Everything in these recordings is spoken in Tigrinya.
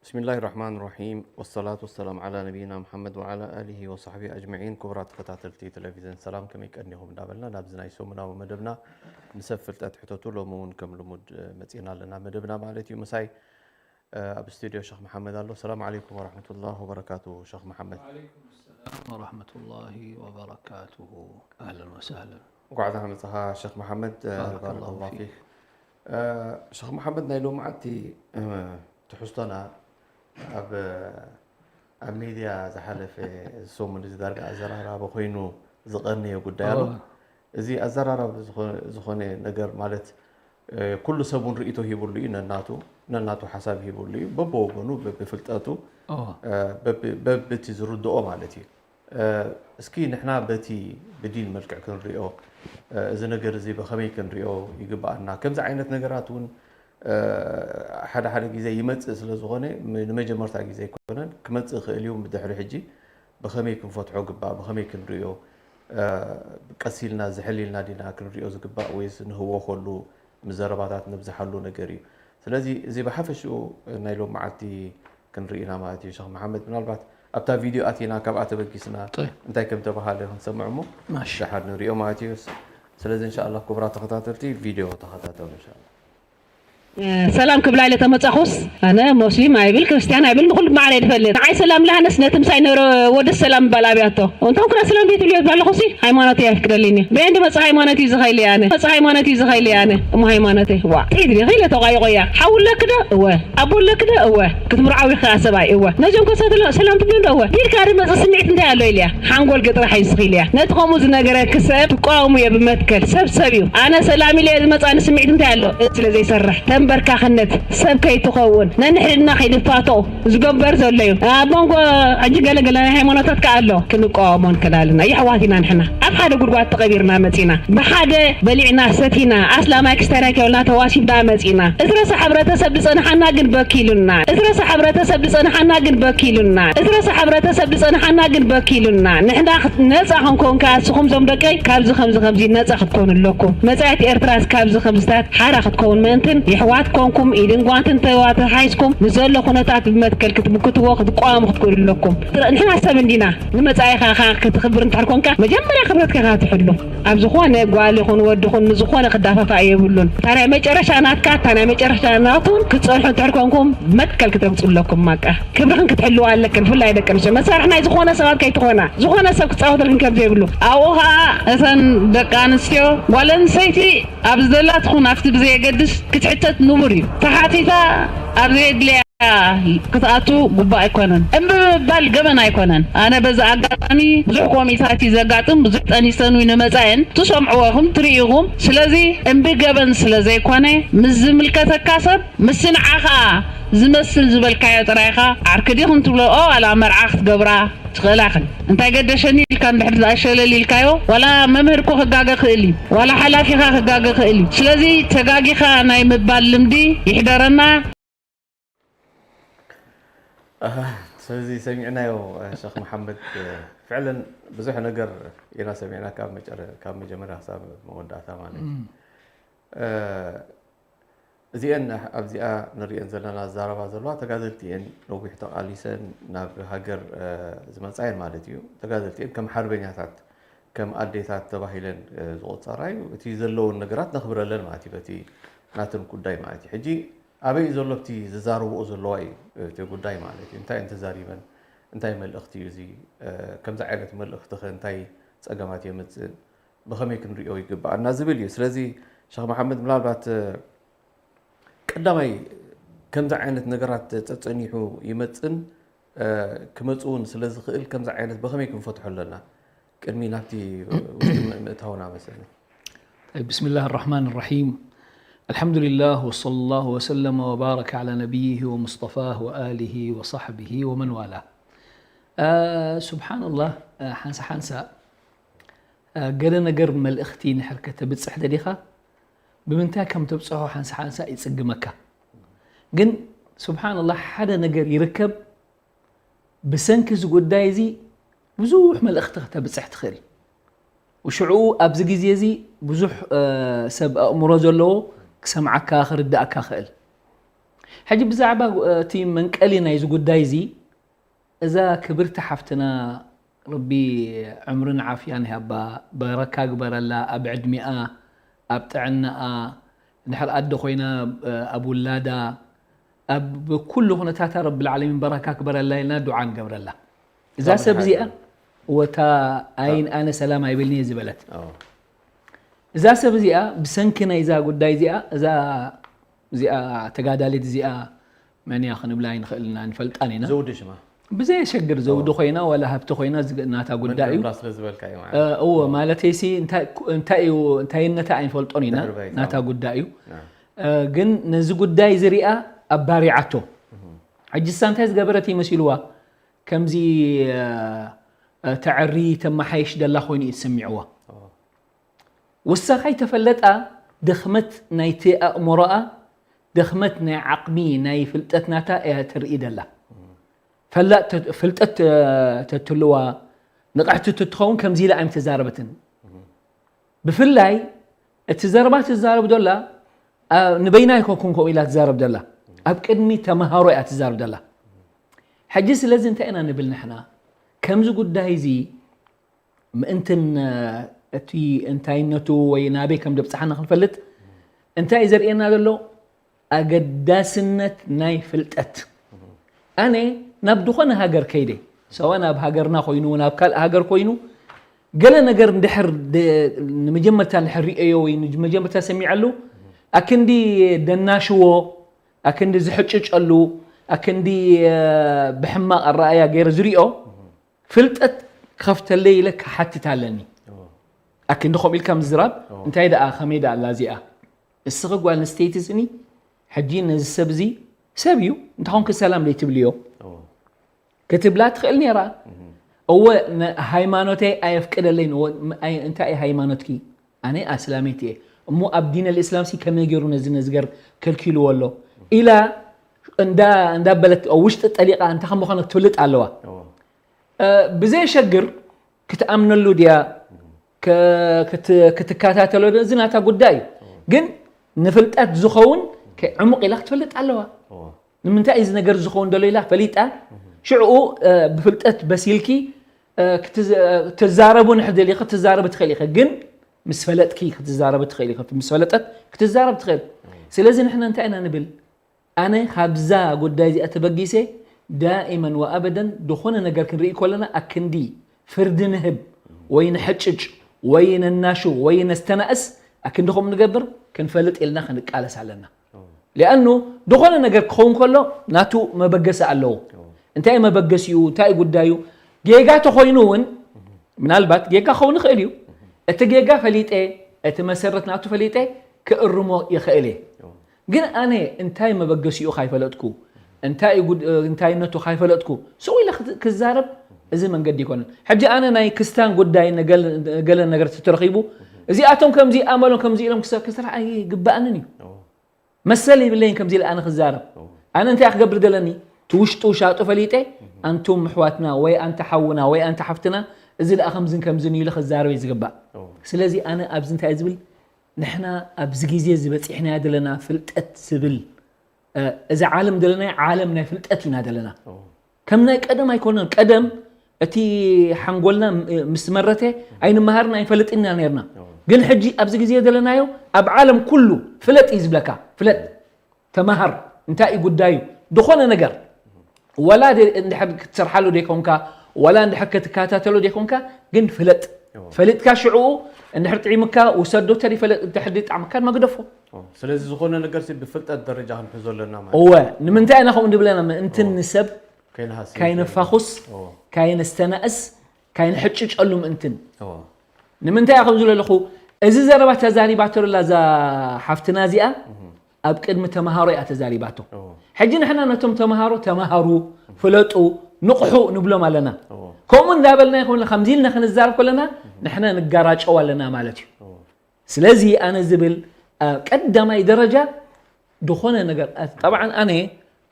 ብስሚላሂ ራሕማን ራሒም፣ ወሰላቱ ወሰላም ዓላ ነቢይና ሙሓመድ ወዓላ ኣሊሂ ወሳሕቢሂ ኣጅመዒን። ክቡራት ተኸታተልቲ ቴሌቪዝን ሰላም፣ ከመይ ቀኒኹም እንዳበልና ናብዚ ናይ ሰሙናዊ መደብና ንሰብ ፍልጠት ሕተቱ ሎሚ እውን ከም ልሙድ መፂና ኣለና መደብና ማለት እዩ። ምሳይ ኣብ ስቱድዮ ሸኽ መሓመድ ኣሎ። ሰላም ዓለይኩም ወራሕመቱላህ ወበረካቱ ሸኽ መሓመድ። ወዓለይኩም ሰላም ወራሕመቱላሂ ወበረካቱሁ። ኣህለን ወሰህለን። እንኳዕ ደሓን መጻኻ ሸኽ መሓመድ። ባረከላሁ ባረከላሁ ፊክ። ፊክ። ሸኽ መሓመድ፣ ናይ ሎማዓቲ ትሕዝቶና ኣብ ኣብ ሚድያ ዝሓለፈ ሰሙን እዚ ዳርጋ ኣዘራራቢ ኮይኑ ዝቐነየ ጉዳይ ኣሎ። እዚ ኣዘራራቢ ዝኾነ ነገር ማለት ኩሉ ሰብ እውን ርእይቶ ሂብሉ እዩ። ነናቱ ነናቱ ሓሳብ ሂብሉ እዩ፣ በብወገኑ በብፍልጠቱ፣ በብቲ ዝርድኦ ማለት እዩ። እስኪ ንሕና በቲ ብዲን መልክዕ ክንሪኦ፣ እዚ ነገር እዚ ብኸመይ ክንሪኦ ይግብኣና? ከምዚ ዓይነት ነገራት እውን ሓደ ሓደ ግዜ ይመፅእ ስለ ዝኾነ፣ ንመጀመርታ ግዜ ኣይኮነን፣ ክመፅእ ይኽእል እዩ። ብድሕሪ ሕጂ ብኸመይ ክንፈትሖ ግባእ፣ ብኸመይ ክንሪኦ፣ ቀስ ኢልና ዝሕል ኢልና ዲና ክንሪኦ ዝግባእ ወይስ ንህወኸሉ፣ ምዘረባታት ነብዝሓሉ ነገር እዩ። ስለዚ እዚ ብሓፈሽኡ ናይ ሎም መዓልቲ ክንርኢ ኢና ማለት እዩ። ሸኽ መሓመድ፣ ምናልባት ኣብታ ቪድዮ ኣቲና ካብኣ ተበጊስና እንታይ ከም ተባሃለ ክንሰምዕ እሞ ደሓር ንሪኦ ማለት እዩ። ስለዚ እንሻላ ክቡራት ተኸታተልቲ ቪድዮ ተኸታተሉ እንሻላ። ሰላም ክብላ ኢለ ተመጻኹስ ኣነ ሞስሊም ኣይብል ክርስትያን ኣይብል ንኹሉ ብማዕረ እየ ዝፈልጥ። ንዓይ ሰላም ኢላ ኣነስ ነቲ ምሳይ ነበረ ወደስ ሰላም ምባል ኣብያቶ። እንቶም ክና ሰላም ዘይትብልዮ ትብላ ኣለኹሲ ሃይማኖተይ ኣይፍቅደልይን እዩ። በየን ድመጽእ ሃይማኖት እዩ ዝኸይለይ ኣነ። መጽእ ሃይማኖት እዩ ዝኸይለይ ኣነ። እሞ ሃይማኖተይ ዋዕ ጥዒት ድየ ኸይለ ተቋይቆያ። ሓው ኣለኪ ዶ? እወ። ኣቦ ኣለኪ ዶ? እወ። ክትምርዓዊ ከኣ ሰብኣይ እወ። ነዞም ከሰትሎ ሰላም ትብልዮም ዶ? እወ። ኢልካ ድመጽእ ስምዒት እንታይ ኣሎ ኢልያ። ሓንጎል ገጥራሕ እዩ ዝኽእል እያ። ነቲ ከምኡ ዝነገረኪ ሰብ ትቃወሙ እየ ብመትከል። ሰብ ሰብ እዩ። ኣነ ሰላም ኢለ እየ ዝመጽእ ኣነ ስምዒት እንታይ ኣሎ? ስለ ዘይሰርሕ ተንበርካኽነት ሰብ ከይትኸውን ነንሕድና ከይንፋቶ ዝገበር ዘሎ እዩ። ኣብ መንጎ ሕጂ ገለ ገለ ናይ ሃይማኖታት ከኣ ኣሎ ክንቃወሞ ንክእል ኣለና። የሕዋት ኢና ንሕና ኣብ ሓደ ጉድጓድ ተቐቢርና መጺና ብሓደ በሊዕና ሰቲና ኣስላማይ ክስታናይ ከብልና ተዋሲብና መጺና። እዚ ረሳ ሕብረተሰብ ዝጸንሓና ግን በኪሉና። እዚ ረሳ ሕብረተሰብ ዝጸንሓና ግን በኪሉና። እዚ ረሳ ሕብረተሰብ ዝጸንሓና ግን በኪሉና። ንሕና ነጻ ክንከውን ከኣ ንስኹም ዞም ደቀይ ካብዚ ከምዚ ከምዚ ነጻ ክትኮኑ ኣለኩም። መጻኢት ኤርትራስ ካብዚ ከምዚታት ሓራ ክትከውን ምእንትን የሕዋት ኮንኩም ኢድን ጓንትን ተተሓሒዝኩም ንዘሎ ኩነታት ብመትከል ክትምክትዎ ክትቃወሙ ክትክእሉ ኣለኩም። ንሕና ሰብ እንዲና ንመጻኢኻ ክትኽብር እንድሕር ኮንካ መጀመርያ ክብረትካ ኢኻ ትሕሉ። ኣብ ዝኾነ ጓል ይኹን ወዲ ይኹን ንዝኾነ ክዳፋፋእ የብሉን። እታ ናይ መጨረሻ ናትካ እታ ናይ መጨረሻ ናቱን ክትጸንሑ እንድሕር ኮንኩም መትከል ክተምጽኡ ኣለኩም። ማቃ ክብርኽን ክትሕልዋ ኣለክን። ብፍላይ ደቂ ኣንስትዮ መሳርሒ ናይ ዝኾነ ሰባት ከይትኾና። ዝኾነ ሰብ ክጻወተልክን ከም ዘይብሉ ኣብኡ ኸኣ እተን ደቂ ኣንስትዮ ጓል ኣንስተይቲ ኣብ ዝደላ ትኹን ኣብቲ ብዘየገድስ ክትሕተት ንቡር እዩ። ተሓቲታ ኣብ ዘየድልያ ክትኣቱ ጉባእ ኣይኮነን። እምቢ ምባል ገበን ኣይኮነን። ኣነ በዚ ኣጋጣሚ ብዙሕ ኮሚታት እዩ ዘጋጥም፣ ብዙሕ ጠኒሰን እዩ ንመጻኤን ትሰምዕዎ ኢኹም ትርእዩ ኢኹም። ስለዚ እምቢ ገበን ስለ ዘይኮነ ምስ ዝምልከተካ ሰብ ምስ ንዓኻ ዝመስል ዝበልካዮ ጥራይ ኢኻ ዓርኪ ዲኽን ትብሎ ኦ ዋላ መርዓ ክትገብራ ትኽእላ ኢኽን። እንታይ ገደሸኒ ኢልካ እንድሕር ዝኣ ሸለል ኢልካዮ ዋላ መምህር እኮ ክጋገ ክእል እዩ ዋላ ሓላፊኻ ክጋገ ክእል እዩ። ስለዚ ተጋጊኻ ናይ ምባል ልምዲ ይሕደረና። ስለዚ ሰሚዕናዮ ሸኽ መሓመድ ፍዕለን ብዙሕ ነገር ኢና ሰሚዕና ካብ መጨረ ካብ መጀመርያ ክሳብ መወዳእታ ማለት እዩ። እዚአን ኣብዚኣ ንሪአን ዘለና ዝዛረባ ዘለዋ ተጋደልቲ እየን። ነዊሕ ተቓሊሰን ናብ ሃገር ዝመፃ እየን ማለት እዩ። ተጋደልቲ እየን ከም ሓርበኛታት ከም ኣዴታት ተባሂለን ዝቑፀራ እዩ። እቲ ዘለውን ነገራት ነኽብረለን ማለት እዩ። በቲ ናተን ጉዳይ ማለት እዩ። ሕጂ ኣበይ እዩ ዘሎ እቲ ዝዛረብኦ ዘለዋ እዩ እቲ ጉዳይ ማለት እዩ። እንታይ እየን ተዛሪበን? እንታይ መልእኽቲ እዩ እዚ? ከምዚ ዓይነት መልእኽቲ ኸ እንታይ ፀገማት የምፅእ? ብኸመይ ክንሪኦ ይግብኣና ዝብል እዩ። ስለዚ ሸኽ መሓመድ ምናልባት ቀዳማይ ከምዚ ዓይነት ነገራት ፀፀኒሑ ይመፅን ክመፅእ እውን ስለ ዝኽእል ከምዚ ዓይነት ብኸመይ ክንፈትሖ ኣለና? ቅድሚ ናብቲ ውሽጢ ምእታውና መሰለኒ። طيب، بسم الله الرحمن الرحيم. الحمد لله وصلى الله وسلم وبارك على نبيه ومصطفاه وآله وصحبه ومن والاه. سبحان الله، ሓንሳ ሓንሳ ገለ ነገር መልእኽቲ ንድሕር ከተብፅሕ ደሊኻ ብምንታይ ከም ተብፅሖ ሓንሳ ሓንሳ ይፅግመካ። ግን ስብሓንላህ ሓደ ነገር ይርከብ ብሰንኪ እዚ ጉዳይ እዚ ብዙሕ መልእኽቲ ከተብጽሕ ትኽእል። ሽዑ ኣብዚ ግዜ እዚ ብዙሕ ሰብ ኣእምሮ ዘለዎ ክሰምዓካ ክርዳእካ ክእል። ሕጂ ብዛዕባ እቲ መንቀሊ ናይዚ ጉዳይ እዚ እዛ ክብርቲ ሓፍትና ረቢ ዕምርን ዓፍያን ይሃባ፣ በረካ ግበረላ ኣብ ዕድሚኣ ኣብ ጥዕናኣ፣ እንድሕር ኣደ ኮይና ኣብ ውላዳ ኣብ ኩሉ ኩነታታ ረቢ ልዓለሚን በረካ ግበረላ ኢልና ዱዓ ንገብረላ። እዛ ሰብ እዚኣ ወታ ኣይን ኣነ ሰላም ኣይብልኒ እየ ዝበለት። እዛ ሰብ እዚኣ ብሰንኪ ናይ እዛ ጉዳይ እዚኣ እዛ እዚኣ ተጋዳሊት እዚኣ መን እያ ክንብላ ኣይንኽእልና ንፈልጣን ኢና። ዘውዲ ሽማ ብዘየሸግር ዘውዲ ኮይና ዋላ ሃብቲ ኮይና ናታ ጉዳይ እዩ። ስለ ዝበልካ እዩ። እዎ ማለተይሲ እንታይ እዩ እንታይነታ ኣይንፈልጦን ኢና። ናታ ጉዳይ እዩ። ግን ነዚ ጉዳይ ዝሪኣ ኣባሪዓቶ። ሕጂ እሳ እንታይ ዝገበረት ይመሲልዋ ከምዚ ተዐሪ ተመሓይሽ ደላ ኮይኑ እዩ ዝስሚዕዋ። ወሳኻ ይተፈለጣ ድኽመት ናይቲ ኣእምሮኣ ድኽመት ናይ ዓቕሚ ናይ ፍልጠት ናታ እያ ትርኢ ደላ። ፍልጠት ተትልዋ ንቕሕቲ ትትኸውን ከምዚ ኢላ ኣይምተዛረበትን። ብፍላይ እቲ ዘረባ ትዛረብ ደላ ንበይና ኣይኮንኩን ከምኡ ኢላ ትዛረብ ደላ ኣብ ቅድሚ ተምሃሮ እያ ትዛረብ ደላ። ሕጂ ስለዚ እንታይ ኢና ንብል ንሕና ከምዚ ጉዳይ እዚ ምእንትን እቲ እንታይነቱ ወይ ናበይ ከም ደብፅሓና ክንፈልጥ እንታይ እዩ ዘርእየና ዘሎ? ኣገዳስነት ናይ ፍልጠት። ኣነ ናብ ዝኾነ ሃገር ከይደ ሰዋ ናብ ሃገርና ኮይኑ ናብ ካልእ ሃገር ኮይኑ ገለ ነገር እንድሕር ንመጀመርታ እንድሕር ሪኦዮ ወይ ንመጀመርታ ሰሚዐሉ ኣክንዲ ደናሽዎ ኣክንዲ ዝሕጭጨሉ ኣክንዲ ብሕማቕ ኣረኣያ ገይረ ዝሪኦ ፍልጠት ክኸፍተለይ ኢለ ክሓትት ኣለኒ። ኣክንዲ ከምኡ ኢልካ ምዝራብ እንታይ ደኣ ከመይ ደኣ ኣላ እዚኣ? እስኺ ጓል ኣንስተይቲ ስኒ ሕጂ ነዚ ሰብ እዚ ሰብ እዩ እንተኾንኪ ሰላም ደይትብልዮ ክትብላ ትኽእል ነይራ። እወ ሃይማኖተይ ኣየፍቅደለይን። እንታይ እዩ ሃይማኖትኪ? ኣነ ኣስላመይቲ እየ እሞ ኣብ ዲን ኣልእስላም ሲ ከመይ ገይሩ ነዚ ነዝገር ከልኪልዎ ኣሎ ኢላ እንዳበለት ውሽጢ ጠሊቃ እንታይ ከም ምዃኑ ክትፍልጥ ኣለዋ። ብዘየሸግር ክትኣምነሉ ድያ ክትከታተሎ እዚ ናታ ጉዳይ እዩ። ግን ንፍልጠት ዝኸውን ዕሙቕ ኢላ ክትፈልጥ ኣለዋ። ንምንታይ እዚ ነገር ዝኸውን ደሎ ኢላ ፈሊጣ ሽዕኡ ብፍልጠት በሲልኪ ትዛረቡ ንሕደሊ ክትዛረብ ትኽእል ኢኸ ግን ምስ ፈለጥኪ ክትዛረብ ትኽእል ኢኸ ምስ ፈለጠት ክትዛረብ ትኽእል። ስለዚ ንሕና እንታይ ኢና ንብል? ኣነ ካብዛ ጉዳይ እዚኣ ተበጊሰ ዳኢመን ወኣበደን ዝኾነ ነገር ክንርኢ ከለና ኣክንዲ ፍርዲ ንህብ ወይ ንሕጭጭ ወይ ነናሹ ወይ ነስተናእስ ኣክንዲ ከምኡ ንገብር ክንፈልጥ ኢልና ክንቃለስ ኣለና። ሊኣኑ ዝኾነ ነገር ክኸውን ከሎ ናቱ መበገሲ ኣለዎ። እንታይ መበገሲኡ እንታይ ጉዳዩ ጌጋ ተኾይኑ እውን ምናልባት ጌጋ ክኸውን ይኽእል እዩ። እቲ ጌጋ ፈሊጠ እቲ መሰረት ናቱ ፈሊጠ ክእርሞ ይኽእል እየ። ግን ኣነ እንታይ መበገሲኡ ካይፈለጥኩ እንታይ ጉድ- እንታይነቱ ካይፈለጥኩ ስው ኢለ ክት- ክዛረብ እዚ መንገዲ ኣይኮነን። ሕጂ ኣነ ናይ ክስታን ጉዳይ ነገል- ገለ ነገር ተረኺቡ እዚኣቶም ከምዚ ኣመሎም ከምዚ ኢሎም ክሰ- ክስራሕ ኣይግባእንን እዩ። መሰል ይብለይን ከምዚ ኢለ ኣነ ክዛረብ። ኣነ እንታይ ክገብር ደለኒ? እቲ ውሽጡ ውሻጡ ፈሊጠ ኣንቱም ኣሕዋትና ወይ ኣንተ ሓውና ወይ ኣንተ ሓፍትና እዚ ደኣ ከምዝን ከምዝን ኢለ ክዛረብ እዩ ዝግባእ። ስለዚ ኣነ ኣብዚ እንታይ ዝብል ንሕና ኣብዚ ግዜ ዝበፂሕናዮ ዘለና ፍልጠት ዝብል እዚ ዓለም ደለናዮ ዓለም ናይ ፍልጠት ኢና ደለና። ከም ናይ ቀደም ኣይኮነን። ቀደም እቲ ሓንጎልና ምስ መረተ ኣይንመሃርን ኣይንፈልጥን ኢና ነርና። ግን ሕጂ ኣብዚ ግዜ ዘለናዮ ኣብ ዓለም ኩሉ ፍለጥ እዩ ዝብለካ። ፍለጥ፣ ተመሃር፣ እንታይ እዩ ጉዳዩ ዝኾነ ነገር ወላ እንድሕር ክትሰርሓሉ ደይኮንካ ወላ እንድሕር ክትከታተሎ ደይኮንካ ግን ፍለጥ። ፈሊጥካ ሽዕኡ እንድሕር ጥዒምካ ውሰዶ ተሪ ፈለጥ እንድሕር ጣዕምካ መግደፎ። ስለዚ ዝኾነ ነገር ብፍልጠት ደረጃ ክንሕዞ ኣለና ማለት እወ። ንምንታይ ኢና ከምኡ ንብለና ምእንቲ ንሰብ ከይነፋኹስ ከይነስተናእስ ከይንሕጭጨሉ ምእንትን። ንምንታይ እያ ከምዚ ለለኹ እዚ ዘረባ ተዛሪባቶ ላ እዛ ሓፍትና እዚኣ ኣብ ቅድሚ ተምሃሮ እያ ተዛሪባቶ። ሕጂ ንሕና ነቶም ተምሃሮ ተምሃሩ፣ ፍለጡ፣ ንቕሑ ንብሎም ኣለና። ከምኡ እንዳበልና ይኮን ከምዚ ኢልና ክንዛረብ ከለና ንሕና ንጋራጨው ኣለና ማለት እዩ። ስለዚ ኣነ ዝብል ቀዳማይ ደረጃ ዝኾነ ነገር ጠብዓን ኣነ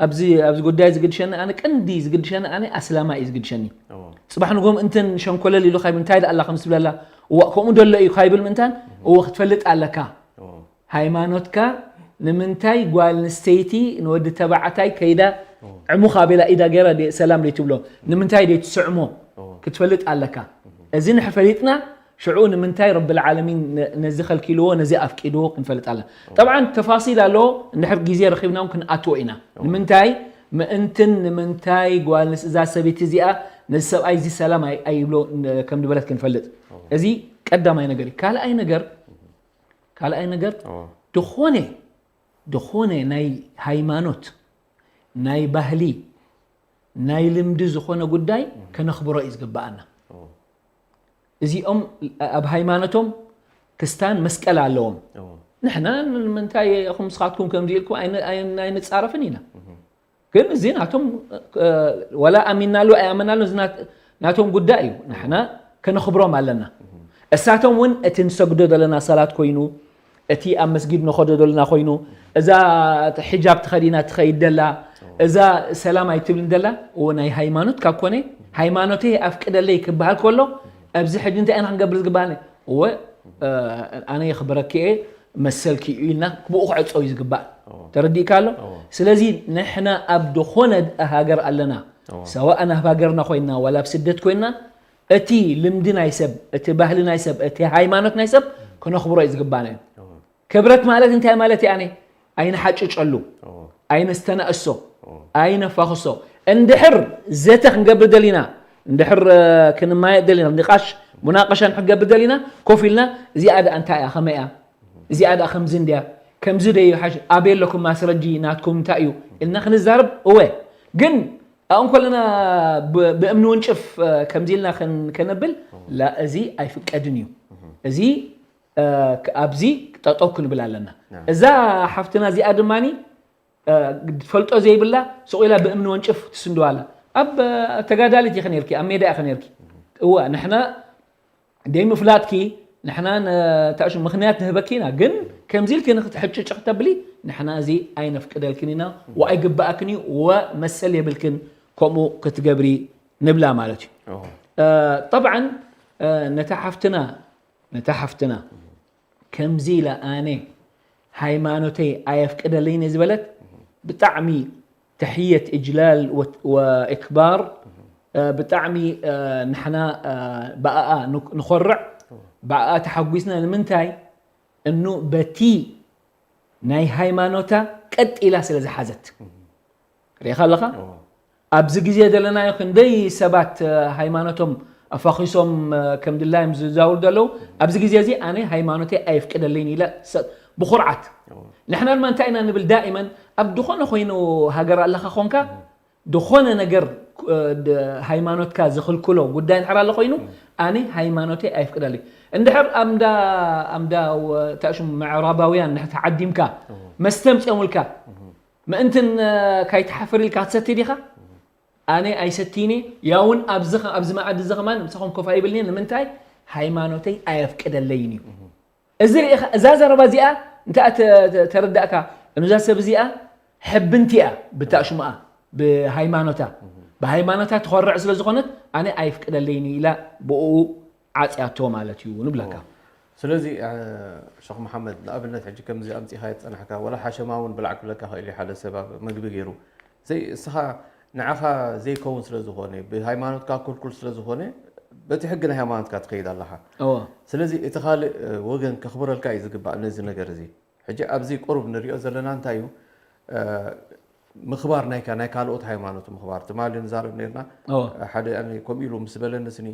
ኣብዚ ኣብዚ ጉዳይ ዝግድሸኒ ኣነ፣ ቀንዲ ዝግድሸኒ ኣነ ኣስላማይ እዩ ዝግድሸኒ። ጽባሕ ንጎም እንትን ሸንኮለል ኢሉ ካይብል እንታይ ደኣላ ከም ዝብለላ፣ እዋ ከምኡ ደሎ እዩ ካይብል ምእንታን፣ እዎ ክትፈልጥ ኣለካ። ሃይማኖትካ ንምንታይ ጓል ኣንስተይቲ ንወዲ ተባዕታይ ከይዳ ዕሙኻ ቤላ ኢዳ ገይራ ሰላም ደይ ትብሎ? ንምንታይ ደይ ትስዕሞ? ክትፈልጥ ኣለካ። እዚ ንሕፈሊጥና ሽዑ ንምንታይ ረብል ዓለሚን ነዚ ከልኪልዎ ነዚ ኣፍቂድዎ ክንፈልጥ ኣለና። ጠብዓን ተፋሲል ኣለዎ፣ እንድሕር ግዜ ረኺብና እውን ክንኣትዎ ኢና። ንምንታይ ምእንትን ንምንታይ ጓል ኣንስ- እዛ ሰበይቲ እዚኣ ነዚ ሰብኣይ እዚ ሰላም ኣይ- ኣይብሎ ን- ከም ዝበለት ክንፈልጥ። እዚ ቀዳማይ ነገር እዩ። ካልኣይ ነገር ካልኣይ ነገር ድኾነ ድኾነ ናይ ሃይማኖት ናይ ባህሊ ናይ ልምዲ ዝኾነ ጉዳይ ከነኽብሮ እዩ ዝግብኣና። እዚኦም ኣብ ሃይማኖቶም ክስታን መስቀል ኣለዎም። ንሕና ንምንታይ ኢኹም ንስኻትኩም ከምዚ ኢልኩም ኣይን- ኣይን- ኣይንጻረፍን ኢና። ግን እዚ ናቶም ወላ ኣሚናሉ ኣይኣመናሉ እዚ ናቶም ጉዳይ እዩ። ንሕና ከነኽብሮም ኣለና። እሳቶም እውን እቲ ንሰግዶ ዘለና ሰላት ኮይኑ እቲ ኣብ መስጊድ ንኸዶ ዘለና ኮይኑ እዛ ሕጃብ ተኸዲና ትኸይድ ደላ እዛ ሰላም ኣይትብልን ደላ እዎ ናይ ሃይማኖት ካብ ኮነ ሃይማኖተይ ኣፍቅደለይ ክበሃል ከሎ ኣብዚ ሕጂ እንታይ ኢና ክንገብር ዝግባኣና እወ ኣነ የኽብረኪ እየ መሰልኪ እዩ ኢልና ብኡ ክዕፀው እዩ ዝግባእ። ተረዲእካ ኣሎ። ስለዚ ንሕና ኣብ ዝኾነ ሃገር ኣለና ሰዋእ ናብ ሃገርና ኮይና ዋላ ኣብ ስደት ኮይና እቲ ልምዲ ናይ ሰብ እቲ ባህሊ ናይ ሰብ እቲ ሃይማኖት ናይ ሰብ ክነኽብሮ እዩ ዝግባና እዩ። ክብረት ማለት እንታይ ማለት እዩ ኣነ ኣይንሓጭጨሉ ኣይነስተናእሶ ኣይነፋኽሶ እንድሕር ዘተ ክንገብር ደሊና እንድሕር ክንማየጥ ደሊና ንቃሽ ሙናቀሻ ንክንገብር ደሊና ኮፍ ኢልና እዚኣ ደኣ እንታይ እያ ከመይ እያ እዚኣ ደኣ ከምዚ እንድያ ከምዚ ዶ ይሓሽ ኣበይ ኣለኩም ማስረጂ ናትኩም እንታይ እዩ ኢልና ክንዛረብ እወ ግን ኣብኡ ከለና ብእምኒ ወንጭፍ ከምዚ ኢልና ከነብል ላ እዚ ኣይፍቀድን እዩ እዚ ኣብዚ ጠጠው ክንብል ኣለና እዛ ሓፍትና እዚኣ ድማ ትፈልጦ ዘይብላ ስቕ ኢላ ብእምኒ ወንጭፍ ትስንድዋ ኣላ ኣብ ተጋዳሊት ኢኸ ነርኪ ኣብ ሜዳ ኢኸ ነርኪ እዋ ንሕና ደይ ምፍላጥኪ ንሕና ታእሹ ምኽንያት ንህበኪ ኢና ግን ከምዚ ኢልኪ ንክትሕጭጭ ክተብሊ ንሕና እዚ ኣይነፍቅደልክን ኢና ወኣይግባኣክን እዩ ወመሰል የብልክን ከምኡ ክትገብሪ ንብላ ማለት እዩ ጠብዓን ነታ ሓፍትና ነታ ሓፍትና ከምዚ ኢለ ኣነ ሃይማኖተይ ኣየፍቅደለይን ዝበለት ብጣዕሚ ተሕየት እጅላል ወእክባር ብጣዕሚ ንሕና ብኣኣ ንኮርዕ ብኣኣ ተሓጒስና ንምንታይ እኑ በቲ ናይ ሃይማኖታ ቀጥ ኢላ ስለ ዝሓዘት ርኢኻ ኣለኻ ኣብዚ ግዜ ዘለናዮ ክንደይ ሰባት ሃይማኖቶም ኣፋኺሶም ከም ድላዮም ዝዛውሩ ዘለዉ ኣብዚ ግዜ እዚ ኣነ ሃይማኖተይ ኣይፍቅደለይን ኢለ ብኩርዓት ንሕና ድማ እንታይ ኢና ንብል ዳኢመን ኣብ ድኾነ ኮይኑ ሃገር ኣለኻ ኮንካ ድኾነ ነገር ሃይማኖትካ ዝኽልክሎ ጉዳይ እንድሕር ኣሎ ኮይኑ ኣነ ሃይማኖተይ ኣይፍቅደለይ እንድሕር ኣምዳ ኣምዳ ታሽም ምዕራባውያን ንሕቲ ዓዲምካ መስተ ምፅኦምልካ ምእንትን ካይትሓፍር ኢልካ ክትሰቲ ዲኻ ኣነ ኣይሰትይን እየ ያውን ኣብዚ ኣብዚ መኣዲ እዚ ከማን ምሳኹም ኮፍ ኣይብልን እየ ንምንታይ ሃይማኖተይ ኣየፍቅደለይን እዩ እዚ ርኢኻ እዛ ዘረባ እዚኣ እንታይ ተረዳእካ እዛ ሰብ እዚኣ ሕብንቲ እያ ብታሽሙኣ ብሃይማኖታ ብሃይማኖታ ትኾርዕ ስለ ዝኾነት ኣነ ኣይፍቅደለይን እዩ ኢላ ብኡ ዓፅያቶ ማለት እዩ ንብለካ ስለዚ ሸኽ መሓመድ ንኣብነት ሕጂ ከምዚ ኣምፂኻ የፀናሕካ ወላ ሓሸማ እውን ብላዕ ክብለካ ክእል ሓደ ሰብ ኣብ ምግቢ ገይሩ ዘይ እስኻ ንዓኻ ዘይከውን ስለ ዝኾነ ብሃይማኖትካ ክልኩል ስለ ዝኾነ በቲ ሕጊ ናይ ሃይማኖትካ ትኸይድ ኣለኻ ስለዚ እቲ ካልእ ወገን ከኽብረልካ እዩ ዝግባእ ነዚ ነገር እዚ ሕጂ ኣብዚ ቁሩብ ንሪኦ ዘለና እንታይ እዩ ምኽባር ናይካ ናይ ካልኦት ሃይማኖት ምኽባር ትማሊ ንዛረብ ነርና ሓደ ከምኡ ኢሉ ምስ በለኒ ስኒ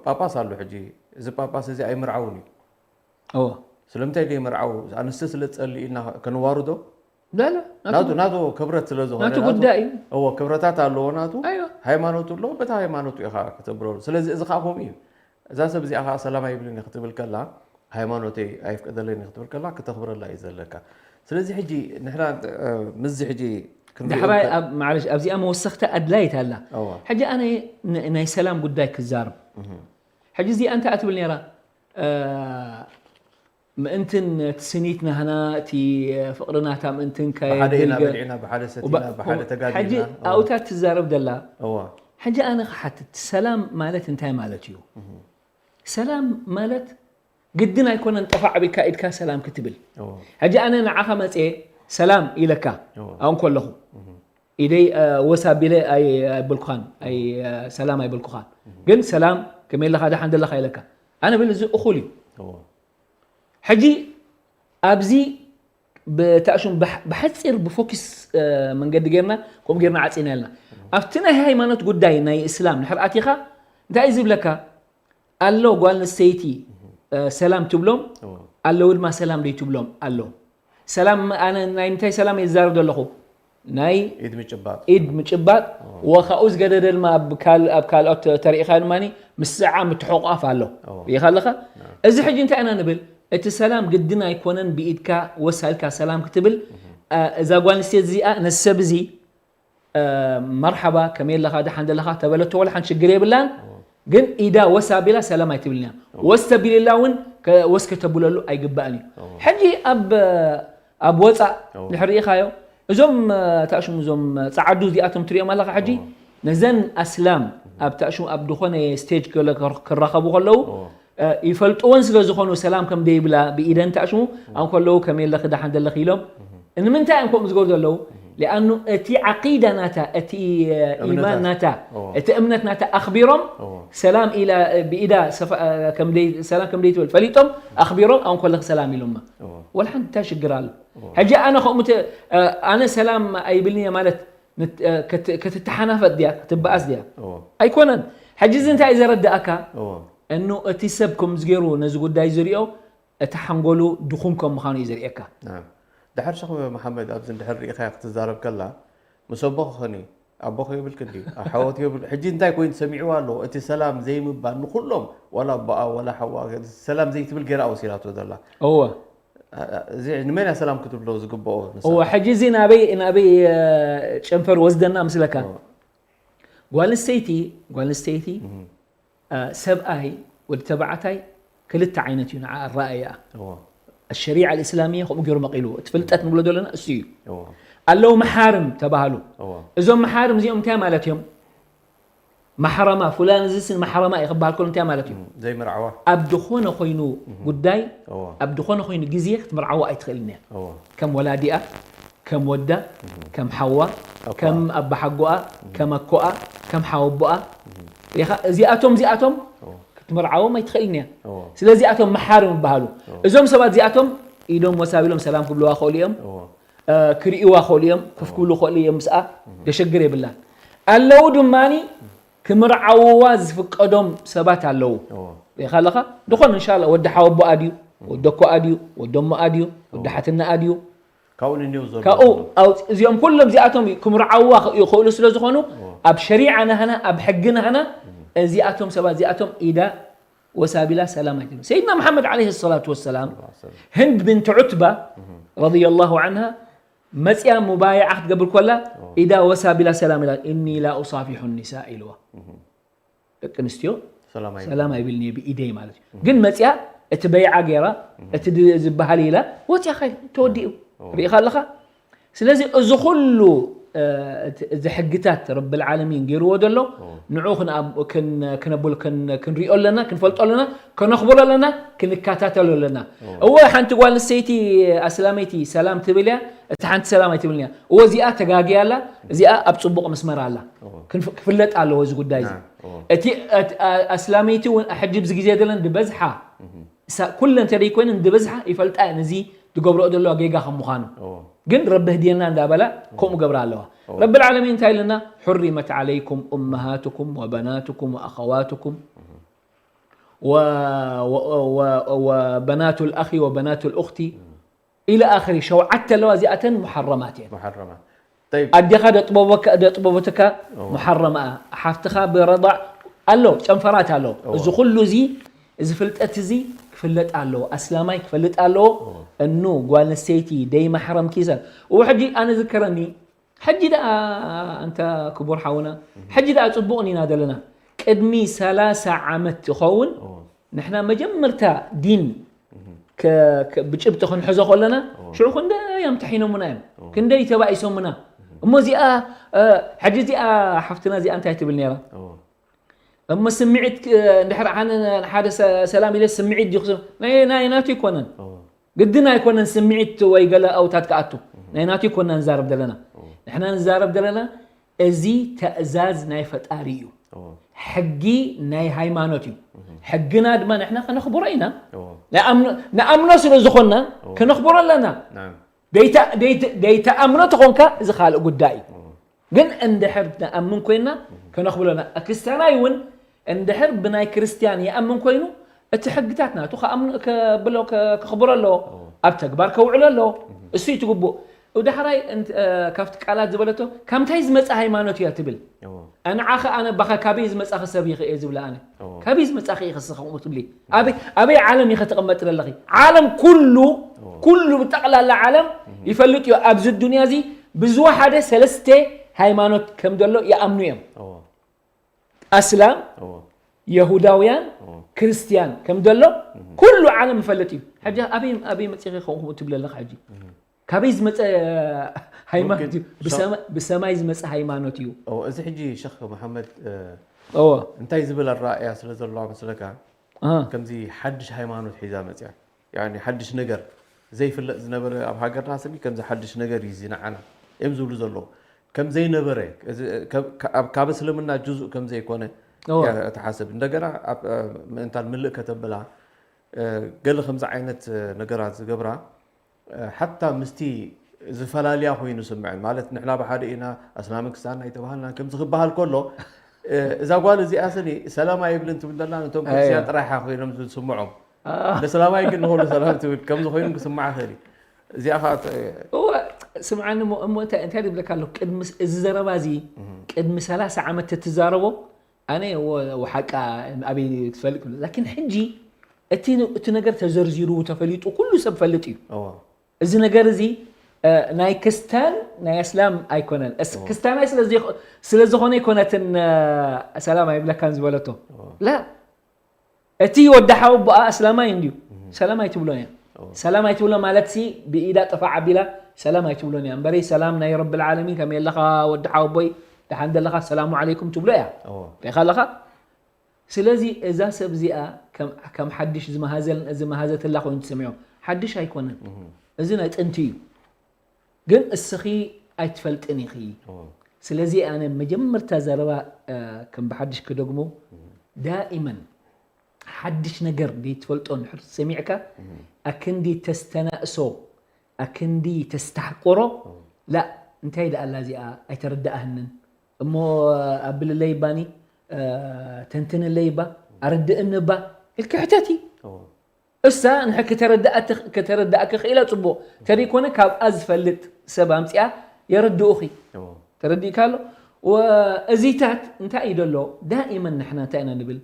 ጳጳስ ኣሎ ሕጂ እዚ ጳጳስ እዚ ኣይምርዓውን እዩ ስለምንታይ ደይ ምርዓው ኣንስቲ ስለ ዝጸሊ ኢልና ከነዋርዶ ናቱ ናቱ ክብረት ስለ ዝኾነ ናቱ ጉዳይ እዩ እዎ ክብረታት ኣለዎ ናቱ ሃይማኖቱ ኣሎ በታ ሃይማኖቱ ኢኻ ከተብረሩ ስለዚ እዚ ከዓ ከምኡ እዩ እዛ ሰብ እዚኣ ከዓ ሰላም ኣይብልን ክትብል ከላ ሃይማኖተይ ኣይፍቀደለይን ክትብል ከላ ክተኽብረላ እዩ ዘለካ ስለዚ ሕጂ ንሕና ምዚ ሕጂ ዳሕራይ ማለሽ ኣብዚኣ መወሰኽቲ ኣድላይት ኣላ ሕጂ ኣነ ናይ ሰላም ጉዳይ ክዛርብ ሕጂ እዚኣ እንታይ ትብል ነራ ምእንትን እቲ ስኒት ናህና፣ እቲ ፍቕሪ ናታ ምእንትን ብሓደ ኢና ከየድልገ- በሊዕና፣ ብሓደ ሰቲና፣ ወባ- ብሓደ ሕጂ ተጋዲና። ኣብታ ትዛረብ ደላ። እዋ ሕጂ ኣነ ክሓትት፣ ሰላም ማለት እንታይ ማለት እዩ? ሰላም ማለት ግድን ኣይኮነን ጠፋዕ ቢልካ ኢድካ ሰላም ክትብል። እዋ ሕጂ ኣነ ንዓኻ መፅየ ሰላም ኢለካ እዋ ኣውን ከለኹ ኢደይ እ፣ ወስ ኣቢለ ኣይ- ኣይበልኩኻን ኣይ- እ፣ ሰላም ኣይበልኩኻን። ግን ሰላም ከመይ ኣለኻ ደሓን ደለኻ ኢለካ። ኣነ ብል እዚ እኹል እዩ። እዋ ሕጂ ኣብዚ ብታእሹም ብሕ- ብሓፂር ብፎኪስ እ፣ መንገዲ ጌርና ከምኡ ጌርና ዓፂና ኣለና። ኣብቲ ናይ ሃይማኖት ጉዳይ ናይ እስላም ድሕር ኣቲኻ እንታይ እዩ ዝብለካ ኣሎ? ጓል ኣንስተይቲ እ፣ ሰላም ትብሎም እዋ ኣለዉ ድማ ሰላም ደይትብሎም ኣሎ። ሰላም ኣነ ናይ ምንታይ ሰላም እየ ዝዛረብ ዘለኹ? ናይ ኢድ ምጭባጥ ኢድ ምጭባጥ ወካኡ ዝገደደ ድማ ኣብ ካል- ኣብ ካልኦት ተሪኢኻ ድማ ምስዓ ምትሕቋፍ ኣሎ። እዎ። ሪኢኻ ኣለኻ? እዚ ሕጂ እንታይ ኢና ንብል? እቲ ሰላም ግድን ኣይኮነን ብኢድካ ወሳልካ ሰላም ክትብል። እ፣ እዛ ጓል ኣንስተይቲ እዚኣ ነዚ ሰብ እዚ እ፣ መርሓባ ከመይ ኣለኻ ደሓን ደለኻ ተበለቶ ወላ ሓንቲ ሽግር የብላን። ግን ኢዳ ወስ ኣቢላ ሰላም ኣይትብልን እያ። ወስ ተቢልላ እውን ከ- ወስ ከተብለሉ ኣይግባእን እዩ። ሕጂ ኣብ ኣብ ወፃእ እዎ። ድሕር ርኢኻዮ እዞም እ፣ ታእሽሙ እዞም እ፣ ፃዓዱ እዚኣቶም ትሪኦም ኣለኻ ሕጂ ነዘን ኣስላም ኣብ ታእሽሙ ኣብ ዝኾነ ስቴጅ ክለ- ክራኸቡ ከለዉ እዎ። እ፣ ይፈልጥወን ስለ ዝኾኑ ሰላም ከም ደይብላ ብኢደን ታእሽሙ ኣብ ከለዉ ከመይ ኣለኺ ደሓን ደለኺ ኢሎም ንምንታይ እዮም ከምኡ ዝገብሩ ዘለዉ? ሊኣኑ እቲ ዓቂዳ ናታ እቲ እ፣ ኢማን እምነታት። ናታ እዎ። እቲ እምነት ናታ ኣኽቢሮም እዎ። ሰላም ኢላ እ፣ ብኢዳ ሰፋ- እ፣ ከም ደይ- ሰላም ከም ደይትብል ፈሊጦም ኣኽቢሮም ኣብ ከለኺ ሰላም ኢሎማ። እዎ። ወላ ሓንቲ እንታይ ሽግር ኣሎ? ሕጂ ኣነ ከምኡ ተ- እ፣ ኣነ ሰላም ኣይብልን እየ ማለት ንት- እ፣ ከት- ክትተሓናፈጥ ድያ ክትበኣስ ድያ? እዎ። ኣይኮነን። ሕጂ እዚ እንታይ እዩ ዘረድኣካ? እዎ። እኑ እቲ ሰብ ከምዚ ገይሩ ነዚ ጉዳይ ዝሪኦ እቲ ሓንጎሉ ድኹም ከም ምዃኑ እዩ ዘርእየካ። ናም። ድሓር ሸኽ መሓመድ ኣብዚ እንድሕር ርኢኻያ ክትዛረብ ከላ ምስ ኣቦኺ ኾኒ ኣቦኺ የብልክን ድዩ? ኣሓወት የብል ሕጂ እንታይ ኮይኑ ሰሚዕዋ ኣሎ? እቲ ሰላም ዘይምባል ንኹሎም ዋላ ኣቦኣ ዋላ ሓዋ ሰላም ዘይትብል ገይራ ወሲዳቶ ዘላ። እወ እዚ ንመን እያ ሰላም ክትብሎ ዝግብኦ ንሳ? እወ ሕጂ እዚ ናበይ ናበይ እ፣ ጨንፈር ወስደና ምስለካ። ጓል ኣንስተይቲ ጓል ኣንስተይቲ እ፣ ሰብኣይ ወዲ ተባዕታይ ክልተ ዓይነት እዩ ንዓ ኣረኣያ። እዎ። الشريعة الإسلامية ከምኡ ገይሩ መቒልዎ። እቲ ፍልጠት ንብሎ ዘለና እሱ እዩ። እዎ። ኣለዉ መሓርም ተባሃሉ። እዎ። እዞም መሓርም እዚኦም እንታይ ማለት እዮም? ማሕረማ ፉላን እዚስ ማሕረማ እዩ ክበሃል ከሎ እንታይ ማለት እዩ? ዘይምርዓዋ። ኣብ ዝኾነ ኮይኑ ጉዳይ እዎ። ኣብ ዝኾነ ኮይኑ ግዜ ክትምርዓዋ ኣይትኽእልን እያ። እዎ። ከም ወላዲኣ፣ ከም ወዳ፣ ከም ሓዋ፣ ኣኮኣ። ከም ኣባሓጎኣ፣ ከም ኣኮኣ፣ ከም ሓወቦኣ ሪኻ እዚኣቶም እዚኣቶም ክትምርዓዎም ኣይትኽእልን እያ። እዎ። ስለዚ እዚኣቶም መሓርም ይበሃሉ። እዞም ሰባት እዚኣቶም ኢዶም ወሳቢሎም ሰላም ክብልዋ ክኽእሉ እዮም። እዎ። እ፣ ክርእይዋ ክኽእሉ እዮም፣ ኮፍ ክብሉ ክኽእሉ እዮም። ምስኣ ዘሸግር የብላን። ኣለዉ ድማኒ ክምርዓውዋ ዝፍቀዶም ሰባት ኣለዉ። እዎ። ሪኢኻ ኣለኻ? ድኾን እንሻላ ወዲ ሓወቦኣ ድዩ? ወዲ ኣኮኣ ድዩ? ወዲ ኣሞኣ ድዩ? ወዲ ሓትናኣ ድዩ? ካብኡ ንንየው ዘሎ ካብኡ ኣውፅ- እዚኦም ኩሎም እዚኣቶም ክምርዓውዋ ይኽእሉ ስለ ዝኾኑ ኣብ ሸሪዓ ናህና ኣብ ሕጊ ናህና እዚኣቶም ሰባት እዚኣቶም ኢዳ ወሳቢላ ሰላም ኣይትብሉ። ሰይድና መሓመድ ዓለይሂ ሰላቱ ወሰላም ህንድ ብንት ዑትባ ረዲየላሁ ዓንሃ መፅያ ሙባይዓ ክትገብር ኮላ ኢዳ ወሳቢላ ሰላም ኢላ እኒ ላ ኡሳፊሑ ኒሳ ኢልዋ። ደቂ ኣንስትዮ ሰላም ኣይብልን። ሰላም ኣይብልን እየ ብኢደይ ማለት እዩ። ግን መፅያ እቲ በይዓ ገይራ እቲ ድ- ዝበሃል ኢላ ወፅያ ካይ ተወዲኡ ርኢኻ ኣለኻ። ስለዚ እዚ ኩሉ እ፣ እቲ- እዚ ሕግታት ረብል ዓለሚን ገይርዎ ዘሎ ንዑ ክን- ክን- ክነብሎ ክን- ክንሪኦ ኣለና፣ ክንፈልጦ ኣለና፣ ከነኽብሮ ኣለና፣ ክንከታተሎ ኣለና። እወ ሓንቲ ጓል ኣንስተይቲ ኣስላመይቲ ሰላም ትብል እያ፣ እቲ ሓንቲ ሰላም ኣይትብልን እያ። እወ እዚኣ ተጋግያ ኣላ፣ እዚኣ ኣብ ፅቡቕ መስመር ኣላ። ክንፍ- ክፍለጥ ኣለዎ እዚ ጉዳይ እዚ። እዎ። እቲ እቲ- ኣ- ኣስላመይቲ እውን ሕጂ ብዚ ግዜ ደለን ዝበዝሓ ሳ- ኩለን እንተደይ ኮይነን ዝበዝሓ ይፈልጣ እየን እዚ ዝገብረኦ ዘለዋ ጌጋ ከም ምዃኑ። እዎ። ግን ረቢ ህድየና እንዳበላ ከምኡ ገብራ ኣለዋ። ረቢ ልዓለሚን እንታይ ኢልና? حرمت عليكم أمهاتكم وبناتكم وأخواتكم و- و- و- وبنات الأخ وبنات الأخت إلى آخره ሸውዓተ ኣለዋ እዚኣተን ሙሓረማት እየን። ሙሓረማት። ጠይብ። ኣዴኻ ደጥበበካ ደጥበበትካ ሙሓረማ ሓፍትኻ ብረዳዕ ኣሎ ጨንፈራት ኣሎ። እዚ ኩሉ እዚ እዚ ፍልጠት እዚ ክፍለጥ ኣለዎ። ኣስላማይ ክፈልጥ ኣለዎ። እኑ ጓል ኣንስተይቲ ደይ ማሕረም ኪሰ እዎ ሕጂ ኣነ ዝከረኒ ሕጂ ደኣ ኣንታ ክቡር ሓውና ሕጂ ደኣ ጽቡቕ ኢና ዘለና። ቅድሚ ሰላሳ ዓመት ትኸውን ንሕና መጀመርታ ዲን ከ- ከ- ብጭብጢ ክንሕዞ ከለና፣ ሽዑ ክንደይ ኣምተሒኖሙና እዮም፣ ክንደይ ተባኢሶሙና። እሞ እዚኣ፣ እ፣ ሕጂ እዚኣ ሓፍትና እዚኣ እንታይ ትብል ነይራ? እሞ ስምዒት፣ እ፣ እንድሕር ኣነ ንሓደ ሰ- ሰላም ኢለ ስምዒት ድዩ ክስም-፣ ናይ ናይ ናቱ ኣይኮነን። ግድን ኣይኮነን ስምዒት ወይ ገለ ኣውታት ክኣቱ። ናይ ናቱ ኣይኮና ንዛረብ ዘለና። ንሕና ንዛረብ ዘለና እዚ ትእዛዝ ናይ ፈጣሪ እዩ። ሕጊ ናይ ሃይማኖት እዩ። ሕግና ድማ ንሕና ከነኽብሮ ኢና። ንኣምኖ- ንኣምኖ ስለ ዝኾንና ከነኽብሮ ኣለና። ደይተ- ደይተ- ደይተኣምኖ ተኾንካ እዚ ካልእ ጉዳይ እዩ። ግን እንድሕር ንኣምን ኮይና ከነኽብሎና። ክርስትያናይ እውን እንድሕር ብናይ ክርስትያን ይኣምን ኮይኑ እቲ ሕግታት ናቱ ከኣምኖ- ከብሎ ከ- ከኽብሮ ኣለዎ። ኣብ ተግባር ከውዕሎ ኣለዎ። እሱ እዩ ትግቡእ። ዳሕራይ እንት- እ፣ ካብቲ ቃላት ዝበለቶ ካብ ምንታይ ዝመፀ ሃይማኖት እያ ትብል። ኣንዓ ኸ ኣነ ባኻ ካበይ ዝመፃኺ ሰብ ኢኺ እየ ዝብላ ኣነ። ካበይ ዝመፃኺ ኢኺ እስኺ ከምኡ ትብሊ? ኣበይ ኣበይ ዓለም ኢኺ ትቕመጢ ዘለኺ? ዓለም ኩሉ ኩሉ ብጠቕላላ ዓለም ይፈልጥ እዩ። ኣብዚ ዱንያ እዚ ብዝወሓደ ሰለስተ ሃይማኖት ከም ዘሎ ይኣምኑ እዮም። ኣስላም፣ የሁዳውያን፣ ክርስትያን ከም ዘሎ ኩሉ ዓለም ይፈልጥ እዩ። ሕጂ ኣበይ ኣበይ መፂኺ ከምኡ ትብሊ ኣለኻ ሕጂ? ካበይ ዝመፀ ሃይማኖት እዩ? ብሰማይ ዝመፀ ሃይማኖት እዩ። እዚ ሕጂ ሸኽ መሓመድ እንታይ ዝብል ኣረኣእያ ስለ ዘለዋ መስለካ? ከምዚ ሓድሽ ሃይማኖት ሒዛ መፅያ። ሓድሽ ነገር ዘይፍለጥ ዝነበረ ኣብ ሃገርና ስኒ ከምዚ ሓድሽ ነገር እዩ እዚ ንዓና እዮም ዝብሉ ዘለዉ። ከም ዘይነበረ ካብ እስልምና ጁዙእ ከም ዘይኮነ እያ ተሓስብ። እንደገና ምእንታን ምልእ ከተብላ ገለ ከምዚ ዓይነት ነገራት ዝገብራ ሓታ ምስቲ ዝፈላልያ ኮይኑ ስምዐን። ማለት ንሕና ብሓደ ኢና ኣስላምን ክስታን ኣይተባሃልናን ከምዚ ክበሃል ከሎ እዛ ጓል እዚኣ ስኒ ሰላም ኣይብልን ትብል ዘላ ነቶም ክርስትያን ጥራይሓ ኮይኖም ዝስምዖም። ንሰላማይ ግን ንኸሉ ሰላም ትብል ከምዚ ኮይኑ ክስምዓ ይኽእል እዩ። እዚኣ ከዓ እወ ስምዓኒ እሞ እሞ እንታይ እንታይ ድብለካ ኣለኩ ቅድሚ እዚ ዘረባ እዚ ቅድሚ ሰላሳ ዓመት ተትዛረቦ ኣነ ወሓቃ ኣበይ ትፈልጥ ላኪን ሕጂ እቲ እቲ ነገር ተዘርዚሩ ተፈሊጡ ኩሉ ሰብ ፈልጥ እዩ። እዚ ነገር እዚ ናይ ክስታን ናይ ኣስላም ኣይኮነን። ክስታናይ ስለ ዝኾነ ኣይኮነትን ሰላም ኣይብለካን ዝበለቶ ላ እቲ ወዲ ሓወቦኣ ኣስላማይ እንድዩ ሰላም ኣይትብሎን እያ። ሰላም ኣይትብሎ ማለት ሲ ብኢዳ ጥፋዕ ኣቢላ ሰላም ኣይትብሎን እያ እምበረይ ሰላም ናይ ረቢ ልዓለሚን ከመይ ኣለኻ ወዲ ሓወቦይ ደሓን ደለኻ ሰላሙ ዓለይኩም ትብሎ እያ። ሪኢኻ ኣለኻ ስለዚ እዛ ሰብ እዚኣ ከም ሓድሽ ዝመሃዘትላ ኮይኑ ትሰሚዖ ሓድሽ ኣይኮነን። እዚ ናይ ጥንቲ እዩ። ግን እስኺ ኣይትፈልጥን ኢኺ። ስለዚ ኣነ መጀመርታ ዘረባ ከም ብሓድሽ ክደግሞ ዳኢመን ሓድሽ ነገር ዘይትፈልጦ እንድሕር ሰሚዕካ ኣክንዲ ተስተናእሶ ኣክንዲ ተስተሕቆሮ ላ እንታይ ደኣ ኣላ እዚኣ ኣይተረዳእህንን እሞ ኣብልለይ ባኒ ተንትንለይ ባ ኣረድእኒ ባ ኢልኪ ሕተቲ። እሳ ንሕ ከተረድኣኪ ክኢላ ፅቡቕ ተደይኮነ ካብኣ ዝፈልጥ ሰብ ኣምፅኣ የረድኡኺ። ተረዲእካ ኣሎ። እዚታት እንታይ እዩ ደሎ ዳኢመን ንሕና እንታይ ኢና ንብል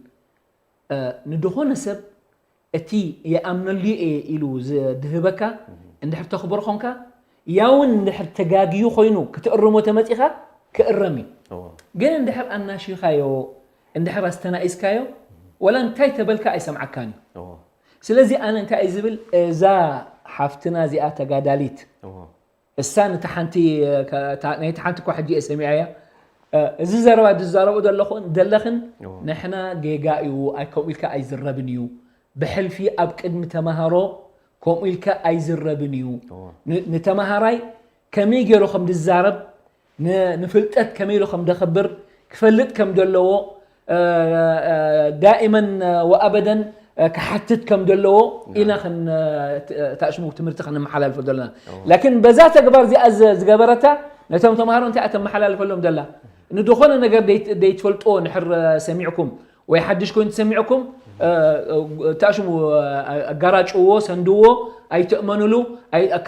ንድኾነ ሰብ እቲ የኣምነሉ እየ ኢሉ ዝድህበካ እንድሕር ተኽብሮ ኾንካ ያውን እንድሕር ተጋግዩ ኮይኑ ክትእርሞ ተመፂኻ ክእረም እዩ። ግን እንድሕር ኣናሺኻዮ እንድሕር ኣስተናኢስካዮ ወላ እንታይ ተበልካ ኣይሰምዓካን እዩ። ስለዚ ኣነ እንታይ እዩ ዝብል እዛ ሓፍትና እዚኣ ተጋዳሊት እሳ ነታ ሓንቲ ናይቲ ሓንቲ እኳ ሕጂ እየ ሰሚዐያ እዚ ዘረባ ዝዛረቡ ዘለኹን ዘለኽን ንሕና ጌጋ እዩ ከምኡ ኢልካ ኣይዝረብን እዩ ብሕልፊ ኣብ ቅድሚ ተማሃሮ ከምኡ ኢልካ ኣይዝረብን እዩ ንተማሃራይ ከመይ ገይሩ ከም ዝዛረብ ንፍልጠት ከመይ ኢሉ ከም ደኽብር ክፈልጥ ከም ዘለዎ ዳኢመን ወኣበደን ክሓትት ከም ዘለዎ ኢና ታሽሙ ትምህርቲ ክንመሓላልፎ ዘለና ላኪን በዛ ተግባር እዚኣ ዝገበረታ ነቶም ተምሃሮ እንታይ ተመሓላልፈሎም ዘላ ንድኾነ ነገር ደይትፈልጥዎ ንሕር ሰሚዕኩም ወይ ሓድሽ ኮይኑ ተሰሚዕኩም ታሽሙ ኣጋራጭዎ ሰንድዎ ኣይትእመኑሉ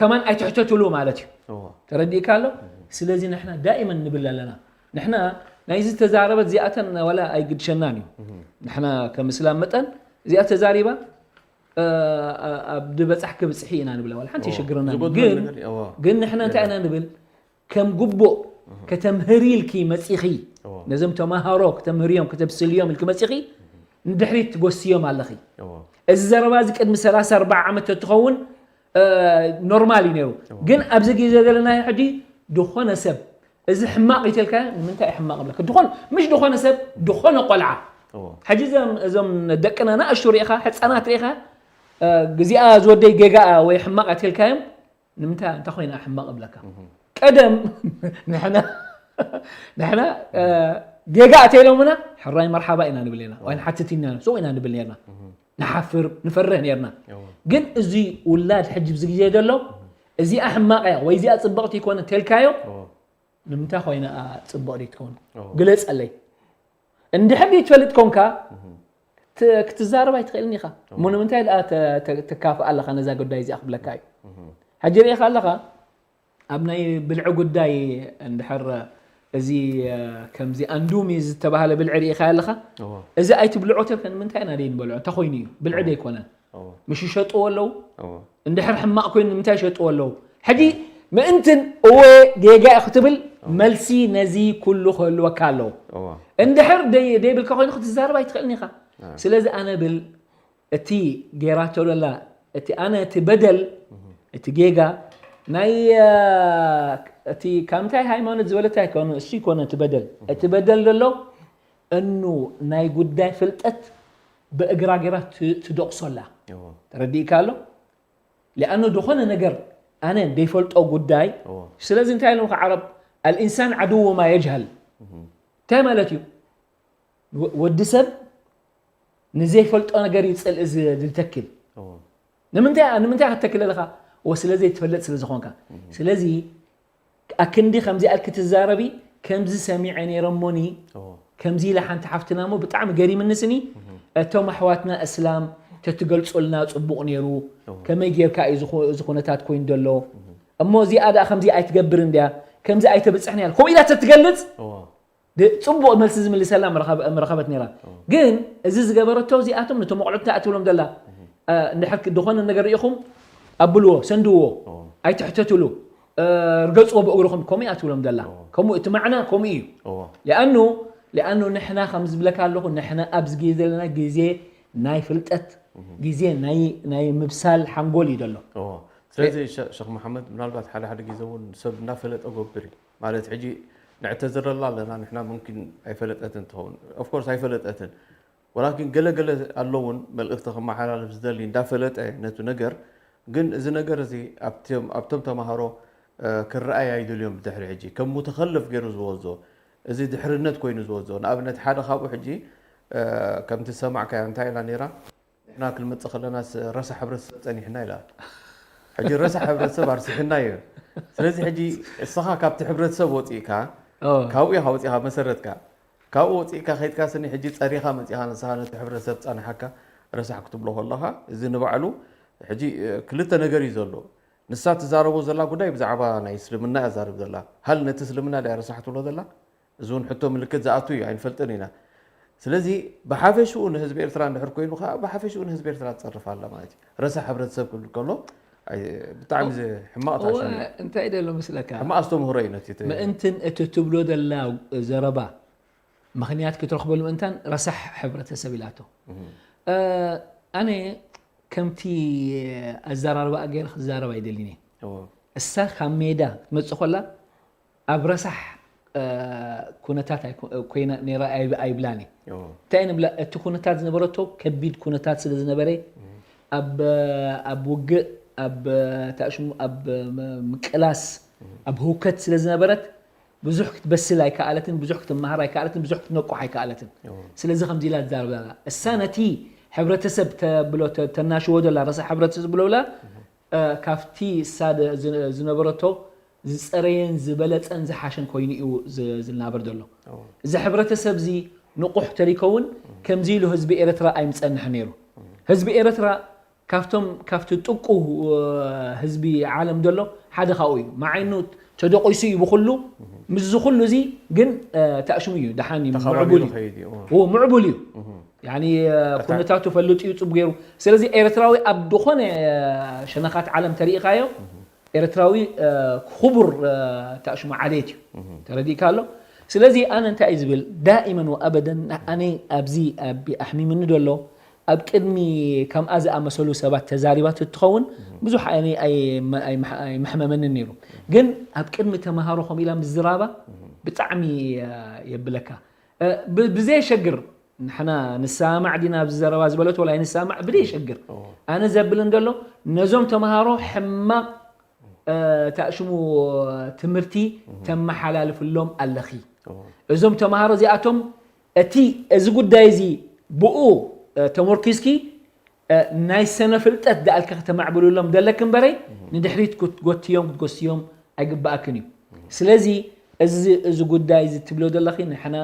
ከማን ኣይትሕተትሉ ማለት እዩ ተረዲእካ ኣሎ ስለዚ ንሕና ዳኢመን ንብል ኣለና ንሕና ናይዚ ተዛረበት እዚኣተን ዋላ ኣይግድሸናን እዩ ንሕና ከም እስላም መጠን እዚኣ ተዛሪባ ኣብ ድበፃሕ ክብፅሒ ኢና ንብላ ዋላ ሓንቲ ይሽግረና ግን ግን ንሕና እንታይ ኢና ንብል ከም ግቡእ ከተምህሪ ኢልኪ መፂኺ ነዞም ተማሃሮ ከተምህርዮም ከተብስልዮም ኢልኪ መፂኺ ንድሕሪት ትጎስዮም ኣለኺ። እዚ ዘረባ እዚ ቅድሚ ሰላሳ ኣርባዓ ዓመት ተትኸውን ኖርማል እዩ ነይሩ። ግን ኣብዚ ግዜ ዘለና ሕጂ ድኾነ ሰብ እዚ ሕማቕ ይተልካ ንምንታይ እዩ ሕማቕ ብለካ? ድኾነ ምሽ ድኾነ ሰብ ድኾነ ቆልዓ ሕጂ እዞም ደቅና ንኣሽቱ ርኢኻ ሕፃናት ርኢኻ ግዜኣ ዝወደይ ጌጋኣ ወይ ሕማቕ ኣትልካዮም ንምንታይ እንታይ ኮይና ሕማቕ እብለካ ቀደም ንሕና ንሕና ጌጋ ኣተይሎምና ሕራይ መርሓባ ኢና ንብል ና ወይ ሓትት ኢና ሱቕ ኢና ንብል ነርና ንሓፍር ንፈርህ ነርና ግን እዚ ውላድ ሕጂ ብዚ ግዜ ዘሎ እዚኣ ሕማቕ እያ ወይ እዚኣ ፅብቕቲ ይኮነ ተልካዮ ንምንታይ ኮይና ፅብቕቲ ትኮን ግለፀለይ እንድሕር ትፈልጥ ኮንካ ክትዛረብ ኣይትኽእልን ኢኻ እሞ ንምንታይ ደኣ ትካፍእ ኣለኻ ነዛ ጉዳይ እዚኣ ክብለካ እዩ ሕጂ ርኢኻ ኣለኻ ኣብ ናይ ብልዒ ጉዳይ እንድሕር እዚ ከምዚ ኣንዱሚ ዝተባህለ ብልዒ ርኢኻ ኣለኻ እዚ ኣይትብልዖ ተብከ ንምንታይ ኢና ደይ ንበልዖ እንታይ ኮይኑ እዩ ብልዒ ደይኮነ ምሽ ይሸጥዎ ኣለዉ እንድሕር ሕማቕ ኮይኑ ንምንታይ ይሸጥዎ ኣለዉ ሕጂ ምእንትን እወ ጌጋ ክትብል መልሲ ነዚ ኩሉ ክህልወካ ኣለዎ እንድሕር ደይብልካ ኮይኑ ክትዛረብ ኣይትኽእልን ኢኻ ስለዚ ኣነ ብል እቲ ጌራቶ ደላ እቲ ኣነ እቲ በደል እቲ ጌጋ ናይ እቲ ካብ ምንታይ ሃይማኖት ዝበለታ ኣይኮነ እሱ ይኮነ እቲ በደል እቲ በደል ዘሎ እኑ ናይ ጉዳይ ፍልጠት ብእግራ ጌራ ትደቕሶላ ተረዲእካ ኣሎ ሊኣኑ ዝኾነ ነገር ኣነ ዘይፈልጦ ጉዳይ ስለዚ እንታይ ኢሎም ዓረብ ኣልኢንሳን ዓድዎ ማ የጅሃል እንታይ ማለት እዩ ወዲ ሰብ ንዘይፈልጦ ነገር እዩ ፅልኢ ዝተክል ንምንታይ ንምንታይ ከተክል ኣለኻ ወ ስለ ዘይትፈልጥ ስለ ዝኾንካ ስለዚ ኣክንዲ ከምዚ ኣልክ ትዛረቢ ከምዚ ሰሚዐ ነይረ ሞኒ ከምዚ ኢላ ሓንቲ ሓፍትና ሞ ብጣዕሚ ገሪምኒ ስኒ እቶም ኣሕዋትና እስላም ተትገልፁልና ፅቡቕ ነይሩ ከመይ ጌርካ እዩ እዚ ኩነታት ኮይኑ ዘሎ እሞ እዚኣ ደኣ ከምዚ ኣይትገብር እንድያ ከምዚ ኣይተብፅሕን እያ ከምኡ ኢላ ተትገልፅ ጽቡቕ መልሲ ዝምልሰላ ምረኸበት ነራ ግን እዚ ዝገበረቶ እዚኣቶም ነቶም ኣቑዑት እንታይ ትብሎም ዘላ እንድሕር ዝኾነ ነገር ርኢኹም ኣብልዎ ሰንድዎ ኣይትሕተትሉ ርገፅዎ ብእግርኹም ከምኡ እያ ትብሎም ዘላ ከምኡ እቲ ማዕና ከምኡ እዩ ሊኣኑ ሊኣኑ ንሕና ከም ዝብለካ ኣለኹ ንሕና ኣብዚ ግዜ ዘለና ግዜ ናይ ፍልጠት ግዜ ናይ ምብሳል ሓንጎል እዩ ዘሎ ስለዚ ሸክ መሓመድ ምናልባት ሓደ ሓደ ግዜ እውን ሰብ እናፈለጠ ገብር እዩ ማለት ሕጂ ንዕተዝረላ ኣለና ንሕና ምምኪን ኣይፈለጠትን ትኸውን ኦፍኮርስ ኣይፈለጠትን ወላኪን ገለገለ ኣሎ እውን መልእኽቲ ክመሓላለፍ ዝደሊ እንዳፈለጠ ነቱ ነገር ግን እዚ ነገር እዚ ኣብቶም ተማሃሮ ክረኣይ ኣይደልዮም ብድሕሪ ሕጂ ከም ሙተኸልፍ ገይሩ ዝወዞ እዚ ድሕርነት ኮይኑ ዝወዞ ንኣብነት ሓደ ካብኡ ሕጂ ከምቲ ዝሰማዕካዮ እንታይ ኢላ ነይራ ንሕና ክንመፅእ ከለና ረሳ ሕብረተሰብ ፀኒሕና ኢላ ሕጂ ረሳ ሕብረተሰብ ኣርሲሕና እዩ ስለዚ ሕጂ እስኻ ካብቲ ሕብረተሰብ ወፂእካ ካብኡ ኢኻ ወፂእካ መሰረትካ ካብኡ ወፂእካ ከይድካ ስኒ ሕጂ ፀሪኻ መፂኻ ንስኻ ነቲ ሕብረተሰብ ፃንሓካ ረሳሕ ክትብሎ ከለኻ እዚ ንባዕሉ ሕጂ ክልተ ነገር እዩ ዘሎ ንሳ ትዛረቦ ዘላ ጉዳይ ብዛዕባ ናይ እስልምና እያ ዛርብ ዘላ ሃል ነቲ እስልምና ድያ ረሳሕ ትብሎ ዘላ እዚ እውን ሕቶ ምልክት ዝኣቱ እዩ ኣይንፈልጥን ኢና ስለዚ ብሓፈሽኡ ንህዝቢ ኤርትራ እንድሕር ኮይኑ ከዓ ብሓፈሽኡ ንህዝቢ ኤርትራ ትፀርፍ ኣላ ማለት እዩ ረሳሕ ሕብረተሰብ ክብል ከሎ ብጣዕሚ ሕማቕ ታሽሙ እንታይ ደሎ ምስለካ ሕማቕ ኣስተምህሮ እዩ ነቲ ምእንትን እቲ ትብሎ ደላ ዘረባ ምኽንያት ክትረኽበሉ ምእንታን ረሳሕ ሕብረተሰብ ኢላቶ ኣነ ከምቲ ኣዘራርባኣ ገይረ ክዛረብ ኣይደልን እየ እሳ ካብ ሜዳ ክትመፅእ ኮላ ኣብ ረሳሕ ኩነታት ኮይና ነራ ኣይብላን እዩ እንታይ ንብላ እቲ ኩነታት ዝነበረቶ ከቢድ ኩነታት ስለ ዝነበረ ኣብ ውግእ ኣብ ታሽሙ ኣብ ምቅላስ ኣብ ህውከት ስለ ዝነበረት ብዙሕ ክትበስል ኣይከኣለትን ብዙሕ ክትመሃር ኣይከኣለትን ብዙሕ ክትነቁሕ ኣይከኣለትን ስለዚ ከምዚ ኢላ ትዛረብ እሳ ነቲ ሕብረተሰብ ተብሎ ተናሽዎ ዘላ ረሳ ሕብረተሰብ ብሎ ብላ ካብቲ እሳ ዝነበረቶ ዝፀረየን ዝበለፀን ዝሓሸን ኮይኑ እዩ ዝናበር ዘሎ እዚ ሕብረተሰብ እዚ ንቑሕ ተሪከውን ከምዚ ኢሉ ህዝቢ ኤረትራ ኣይምፀንሕ ነይሩ ህዝቢ ኤረትራ ካብቶም ካብቲ ጥቁ ህዝቢ ዓለም ዘሎ ሓደ ካብኡ እዩ መዓይኑ ተደቂሱ እዩ ብኩሉ ምስዚ ኩሉ እዚ ግን ተኣሽሙ እዩ ደሓን እዩ ምዕቡል እዩ ምዕቡል እዩ ኩነታቱ ፈልጡ እዩ ፅቡ ገይሩ ስለዚ ኤርትራዊ ኣብ ዝኾነ ሸነኻት ዓለም ተሪኢኻዮ ኤርትራዊ ክቡር ተኣሽሙ ዓሌት እዩ ተረዲእካ ኣሎ ስለዚ ኣነ እንታይ እዩ ዝብል፣ ዳኢመን ወኣበደን ኣነ ኣብዚ ኣብ ኣሕሚምኒ ዘሎ ኣብ ቅድሚ ከምኣ ዝኣመሰሉ ሰባት ተዛሪባ ትኸውን ብዙሕ ኣነ ኣይመ- ኣይመሓ- ኣይመሕመመንን ነይሩ። ግን ኣብ ቅድሚ ተምሃሮ ከምኡ ኢላ ምዝራባ ብጣዕሚ የብለካ። ብዘየሸግር ንሕና ንሰማማዕ ዲና ኣብዚ ዘረባ ዝበለት ወላ ኣይንሰማማዕ ብዘየሸግር ኣነ ዘብል እንደሎ ነዞም ተምሃሮ ሕማቕ ታሽሙ ትምህርቲ ተመሓላልፍሎም ኣለኺ። እዞም ተምሃሮ እዚኣቶም እቲ እዚ ጉዳይ እዚ ብኡ ተመርኪዝኪ ናይ ሰነ ፍልጠት ደኣልኪ ከተማዕብልሎም ደለክ እምበረይ ንድሕሪት ክትጎትዮም ክትጎስዮም ኣይግባኣክን እዩ። ስለዚ እዚ ጉዳይ እዚ ትብሎ ዘለኺ ንሕና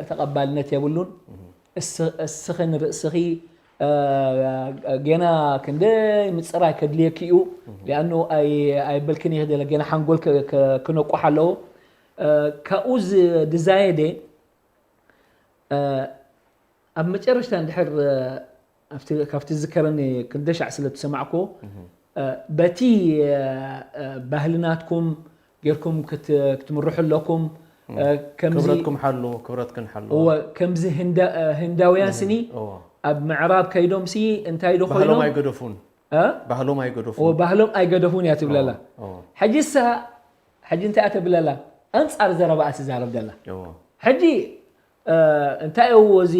ተቐባልነት የብሉን። እስኺ ንርእስኺ ጌና ክንደይ ምፅራይ ከድልየኪ እዩ። ሊኣኑ ኣይበልክን ይኽደለ ጌና ሓንጎል ክነቁሕ ኣለዎ። ካብኡ ዝድዛየደ ኣብ መጨረሽታ እንድሕር ካብቲ ዝከረኒ ክንደሻዕ ስለ ትሰማዕኮ በቲ ባህልናትኩም ጌርኩም ክትምርሑ ኣለኩም። ክብረትኩም ሓሉ ክብረትክን ሓሉ ከምዚ ህንዳውያን ስኒ ኣብ ምዕራብ ከይዶም ሲ እንታይ ዶ ኮይኖም ኣይገደፉን። ባህሎም ኣይገደፉን። ባህሎም ኣይገደፉን እያ ትብለላ። ሕጂ ሳ ሕጂ እንታይ እያ ተብለላ? ኣንጻር ዘረባኣ ትዛረብ ዘላ። ሕጂ እንታይ እዩ እዚ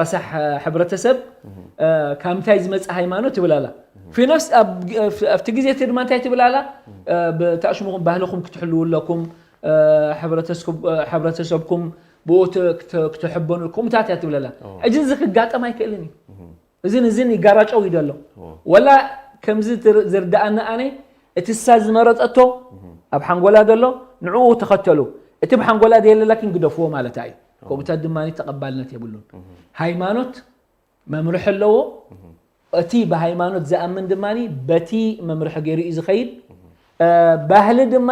ረሳሕ ሕብረተሰብ ካብ ምንታይ ዝመጽእ ሃይማኖት ትብል ኣላ። ፊ ነፍስ ኣብቲ ግዜ እቲ ድማ እንታይ ትብል ኣላ? ብታሽሙኹም ባህልኹም ክትሕልው ኣለኩም፣ ሕብረተሰብኩም ብኡ ክትሕበኑ ኣለኩም ምታት እያ ትብል ኣላ። ሕጂ እዚ ክጋጠም ኣይክእልን እዩ። እዝን እዝን ይጋራጨው እዩ ዘሎ። ወላ ከምዚ ዝርዳኣና ኣነ እቲ እሳ ዝመረፀቶ ኣብ ሓንጎላ ዘሎ ንዕኡ ተኸተሉ። እቲ ብሓንጎላ ዘየለ ላኪን ግደፍዎ ማለት እዩ። ከምኡታት ድማ ተቐባልነት የብሉን። ሃይማኖት መምርሒ ኣለዎ። እቲ ብሃይማኖት ዝኣምን ድማ በቲ መምርሒ ገይሩ እዩ ዝኸይድ። ባህሊ ድማ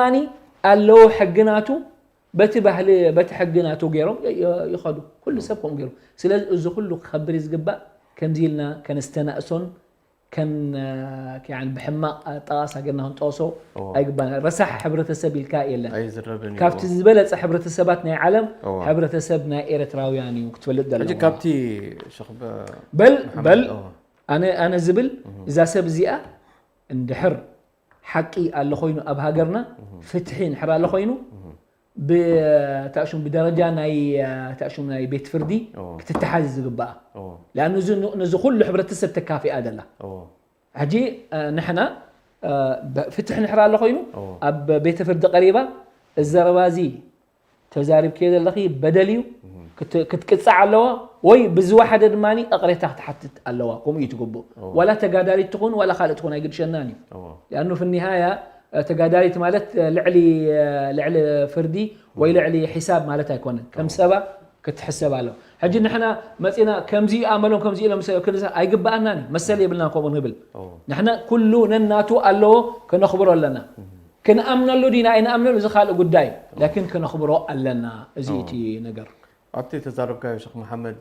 ኣለዎ ሕግናቱ በቲ ባህሊ በቲ ሕጊ ናቱ ገይሮም ይኸዱ። ኩሉ ሰብ ከምኡ ገይሩ። ስለዚ እዚ ኩሉ ክኸብር እዩ ዝግባእ። ከምዚ ኢልና ከነስተናእሶን ከን ብሕማቕ ኣጠቓቕሳ ጌርና ክንጠቕሶ ኣይግባና። ረሳሕ ሕብረተሰብ ኢልካ የለን። ካብቲ ዝበለፀ ሕብረተሰባት ናይ ዓለም ሕብረተሰብ ናይ ኤረትራውያን እዩ ክትፈልጥ ዘለዎ። ካብቲ በል በል ኣነ ዝብል እዛ ሰብ እዚኣ እንድሕር ሓቂ ኣሎ ኮይኑ ኣብ ሃገርና ፍትሒ እንድሕር ኣሎ ኮይኑ ብታእሹም ብደረጃ ናይ ታእሹም ናይ ቤት ፍርዲ ክትተሓዝ ዝግባኣ። ለኣኑ ነዚ ኩሉ ሕብረተሰብ ተካፊኣ ደላ። ሕጂ ንሕና ፍትሒ እንድሕር ኣሎ ኮይኑ ኣብ ቤተ ፍርዲ ቀሪባ እዚ ዘረባ እዚ ተዛሪብክዮ ዘለኺ በደል እዩ ክትቅፃዕ ኣለዋ ወይ ብዝወሓደ ድማ እቕሬታ ክትሓትት ኣለዋ። ከምኡ እዩ ትግብኡ። ዋላ ተጋዳሊት ትኹን ዋላ ካልእ ትኹን ኣይግድሸናን እዩ። ሊኣኑ ፍኒሃያ ተጋዳሊት ማለት ልዕሊ ልዕሊ ፍርዲ ወይ ልዕሊ ሒሳብ ማለት ኣይኮነን። ከም ሰባ ክትሕሰብ ኣለዋ። ሕጂ ንሕና መፂና ከምዚ ኣመሎም ከምዚ ኢሎም ኣይግበኣናን እዩ። መሰል የብልና ከምኡ ንብል። ንሕና ኩሉ ነናቱ ኣለዎ ከነኽብሮ ኣለና። ክንኣምነሉ ዲና ኣይንኣምነሉ እዚ ካልእ ጉዳይ እዩ። ላኪን ከነኽብሮ ኣለና። እዚ እቲ ነገር ኣብቲ ተዛረብካዮ ሸክ መሓመድ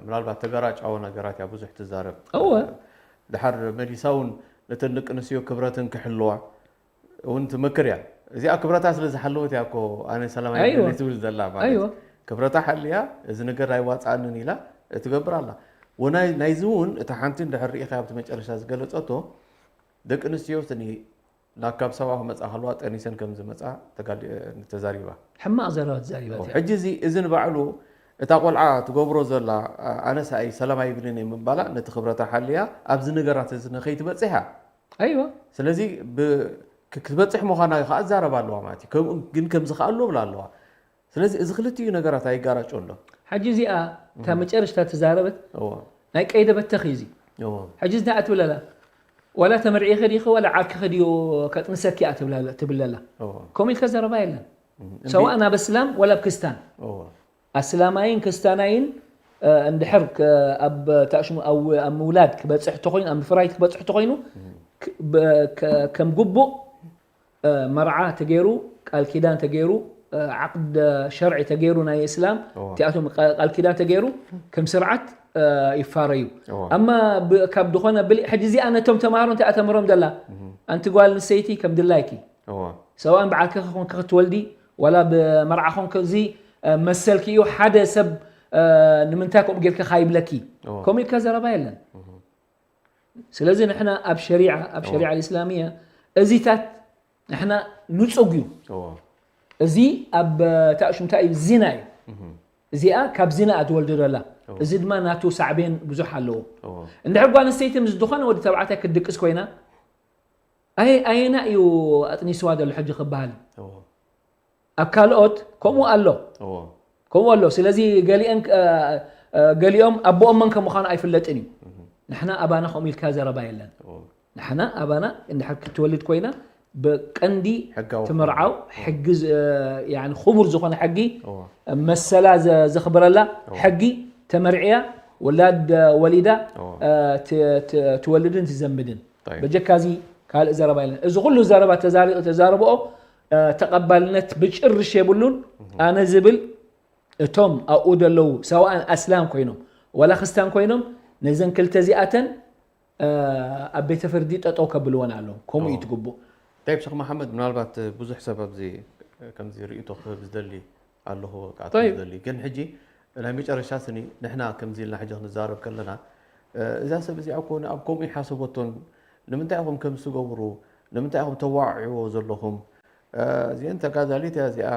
ምናልባት ተገራጫዎ ነገራት እያ ብዙሕ ትዛረብ። እወ ድሓር መሊሳ እውን ነተን ደቂ ኣንስትዮ ክብረትን ክሕልዋ እውን ትመክር እያ። እዚኣ ክብረታ ስለ ዝሓለወት እያ እኮ ኣነ ሰላማይ ኣይወ። ትብል ዘላ ማለት ኣይወ። ክብረታ ሓልያ እዚ ነገር ኣይዋፅኣንን ኢላ ትገብር ኣላ። ወናይ ናይዚ እውን እታ ሓንቲ እንድሕር ርኢኻ ኣብቲ መጨረሻ ዝገለፀቶ ደቂ ኣንስትዮ ስኒ ናብ ካብ ሰብኣዊ ክመፃ ከለዋ ጠኒሰን ከም ዝመፃ ተጋሊ- ተዛሪባ። ሕማቕ ዘረባ ተዛሪባ እዚኣ። ሕጂ እዚ እዚ ንባዕሉ እታ ቆልዓ ትገብሮ ዘላ ኣነስ ኣይ ሰላም ኣይብልን እየ ምባላ ነቲ ክብረታ ሓልያ ኣብዚ ነገራት እዚ ንኸይትበፅሕ እያ። ኣይዋ ስለዚ ብ- ክ- ክትበፅሕ ምዃና ከዓ ትዛረብ ኣለዋ ማለት እዩ። ከምኡ ግን ከምዚ ከዓ ኣሎ ብላ ኣለዋ። ስለዚ እዚ ክልቲኡ ነገራት ኣይጋራጮ ኣሎ። ሓጂ እዚኣ እታ መጨረሽታ ተዛረበት እዋ ናይ ቀይደ በተኺ እዚ እዋ ሕጂ እንታይ ትብለላ ዋላ ተመርዒኺ ዲኺ ዋላ ዓርክኺ ድዩ ከጥንሰኪ እያ ትብለላ ትብለላ እዋ ከምኡ ኢልካ ዘረባ የለን እምቢ- ሰዋእ ናብ እስላም ወላ ኣብ ክስታን እዋ ኣስላማይን ክስታናይን እ፣ እንድሕር ከ- ኣብ ታሽሙ ኣብ ኣብ ምውላድ ክበፅሕ ተኮይኑ ኣብ ምፍራይ ክበፅሕ ተኮይኑ ክ- በ- ከ- ከም ግቡእ መርዓ ተገይሩ ቃል ኪዳን ተገይሩ ዓቅድ ሸርዒ ተገይሩ ናይ እስላም እቲኣቶም ቃል ኪዳን ተገይሩ ከም ስርዓት ይፋረዩ። ኣማ ካብ ድኾነ ብሊ ሕጂ እዚኣ ነቶም ተማሃሮ እንታይ ኣተምሮም ደላ ኣንቲ ጓል ንሰይቲ ከም ድላይኪ ሰዋእን በዓልኪ ኮንኪ ክትወልዲ ዋላ ብመርዓ ኮንኪ እዚ መሰልኪ እዩ። ሓደ ሰብ ንምንታይ ከምኡ ጌርካ ካይብለኪ፣ ከምኡ ኢልካ ዘረባ የለን። ስለዚ ንሕና ኣብ ሸሪዓ ኣብ ሸሪዓ ኢስላሚያ እዚታት ንሕና ንጹግ እዩ። እዚ ኣብ ታእሹምታ እዩ ዚና እዩ። እዚኣ ካብ ዚና እያ ትወልድ ዘላ። እዚ ድማ ናቱ ሳዕቤን ብዙሕ ኣለዎ። እንድሕር ጓል ኣንስተይቲ ምስ ዝኾነ ወዲ ተባዕታይ ክትድቅስ ኮይና ኣየና እዩ ኣጥኒስዋ ዘሎ ሕጂ ክበሃል። ኣብ ካልኦት ከምኡ ኣሎ። ከምኡ ኣሎ። ስለዚ ገሊኦም ኣቦኦም መን ከም ምዃኑ ኣይፍለጥን እዩ። ንሕና ኣባና ከምኡ ኢልካ ዘረባ የለን። ንሕና ኣባና እንድሕር ክትወልድ ኮይና ብቀንዲ ትምርዓው ሕጊ ክቡር ዝኾነ ሕጊ መሰላ ዘኽብረላ ሕጊ ተመርዕያ ወላድ ወሊዳ ትወልድን ትዘምድን። በጀካ እዚ ካልእ ዘረባ የለን። እዚ ኩሉ ዘረባ ተዛርብኦ ተቐባልነት ብጭርሽ የብሉን። ኣነ ዝብል እቶም ኣብኡ ዘለዉ ሰዋእን ኣስላም ኮይኖም ዋላ ክስታን ኮይኖም ነዘን ክልተ እዚኣተን ኣብ ቤተ ፍርዲ ጠጠው ከብልወን ኣለዎም። ከምኡ እዩ ትግቡእ። ጠይብ ሸኽ መሓመድ፣ ምናልባት ብዙሕ ሰብ ኣብዚ ከምዚ ርእይቶ ክህብ ዝደሊ ኣለኹ ክኣቱ ዝደሊ። ግን ሕጂ ናይ መጨረሻ ስኒ ንሕና ከምዚ ኢልና ሕጂ ክንዛረብ ከለና እዛ ሰብ እዚኣ እኮ ኣብ ከምኡ ይሓሰበቶን ንምንታይ ኢኹም ከምዚ ትገብሩ? ንምንታይ ኢኹም ተዋዕዕዎ ዘለኹም? እዚአን ተጋዳሊት እያ እዚኣ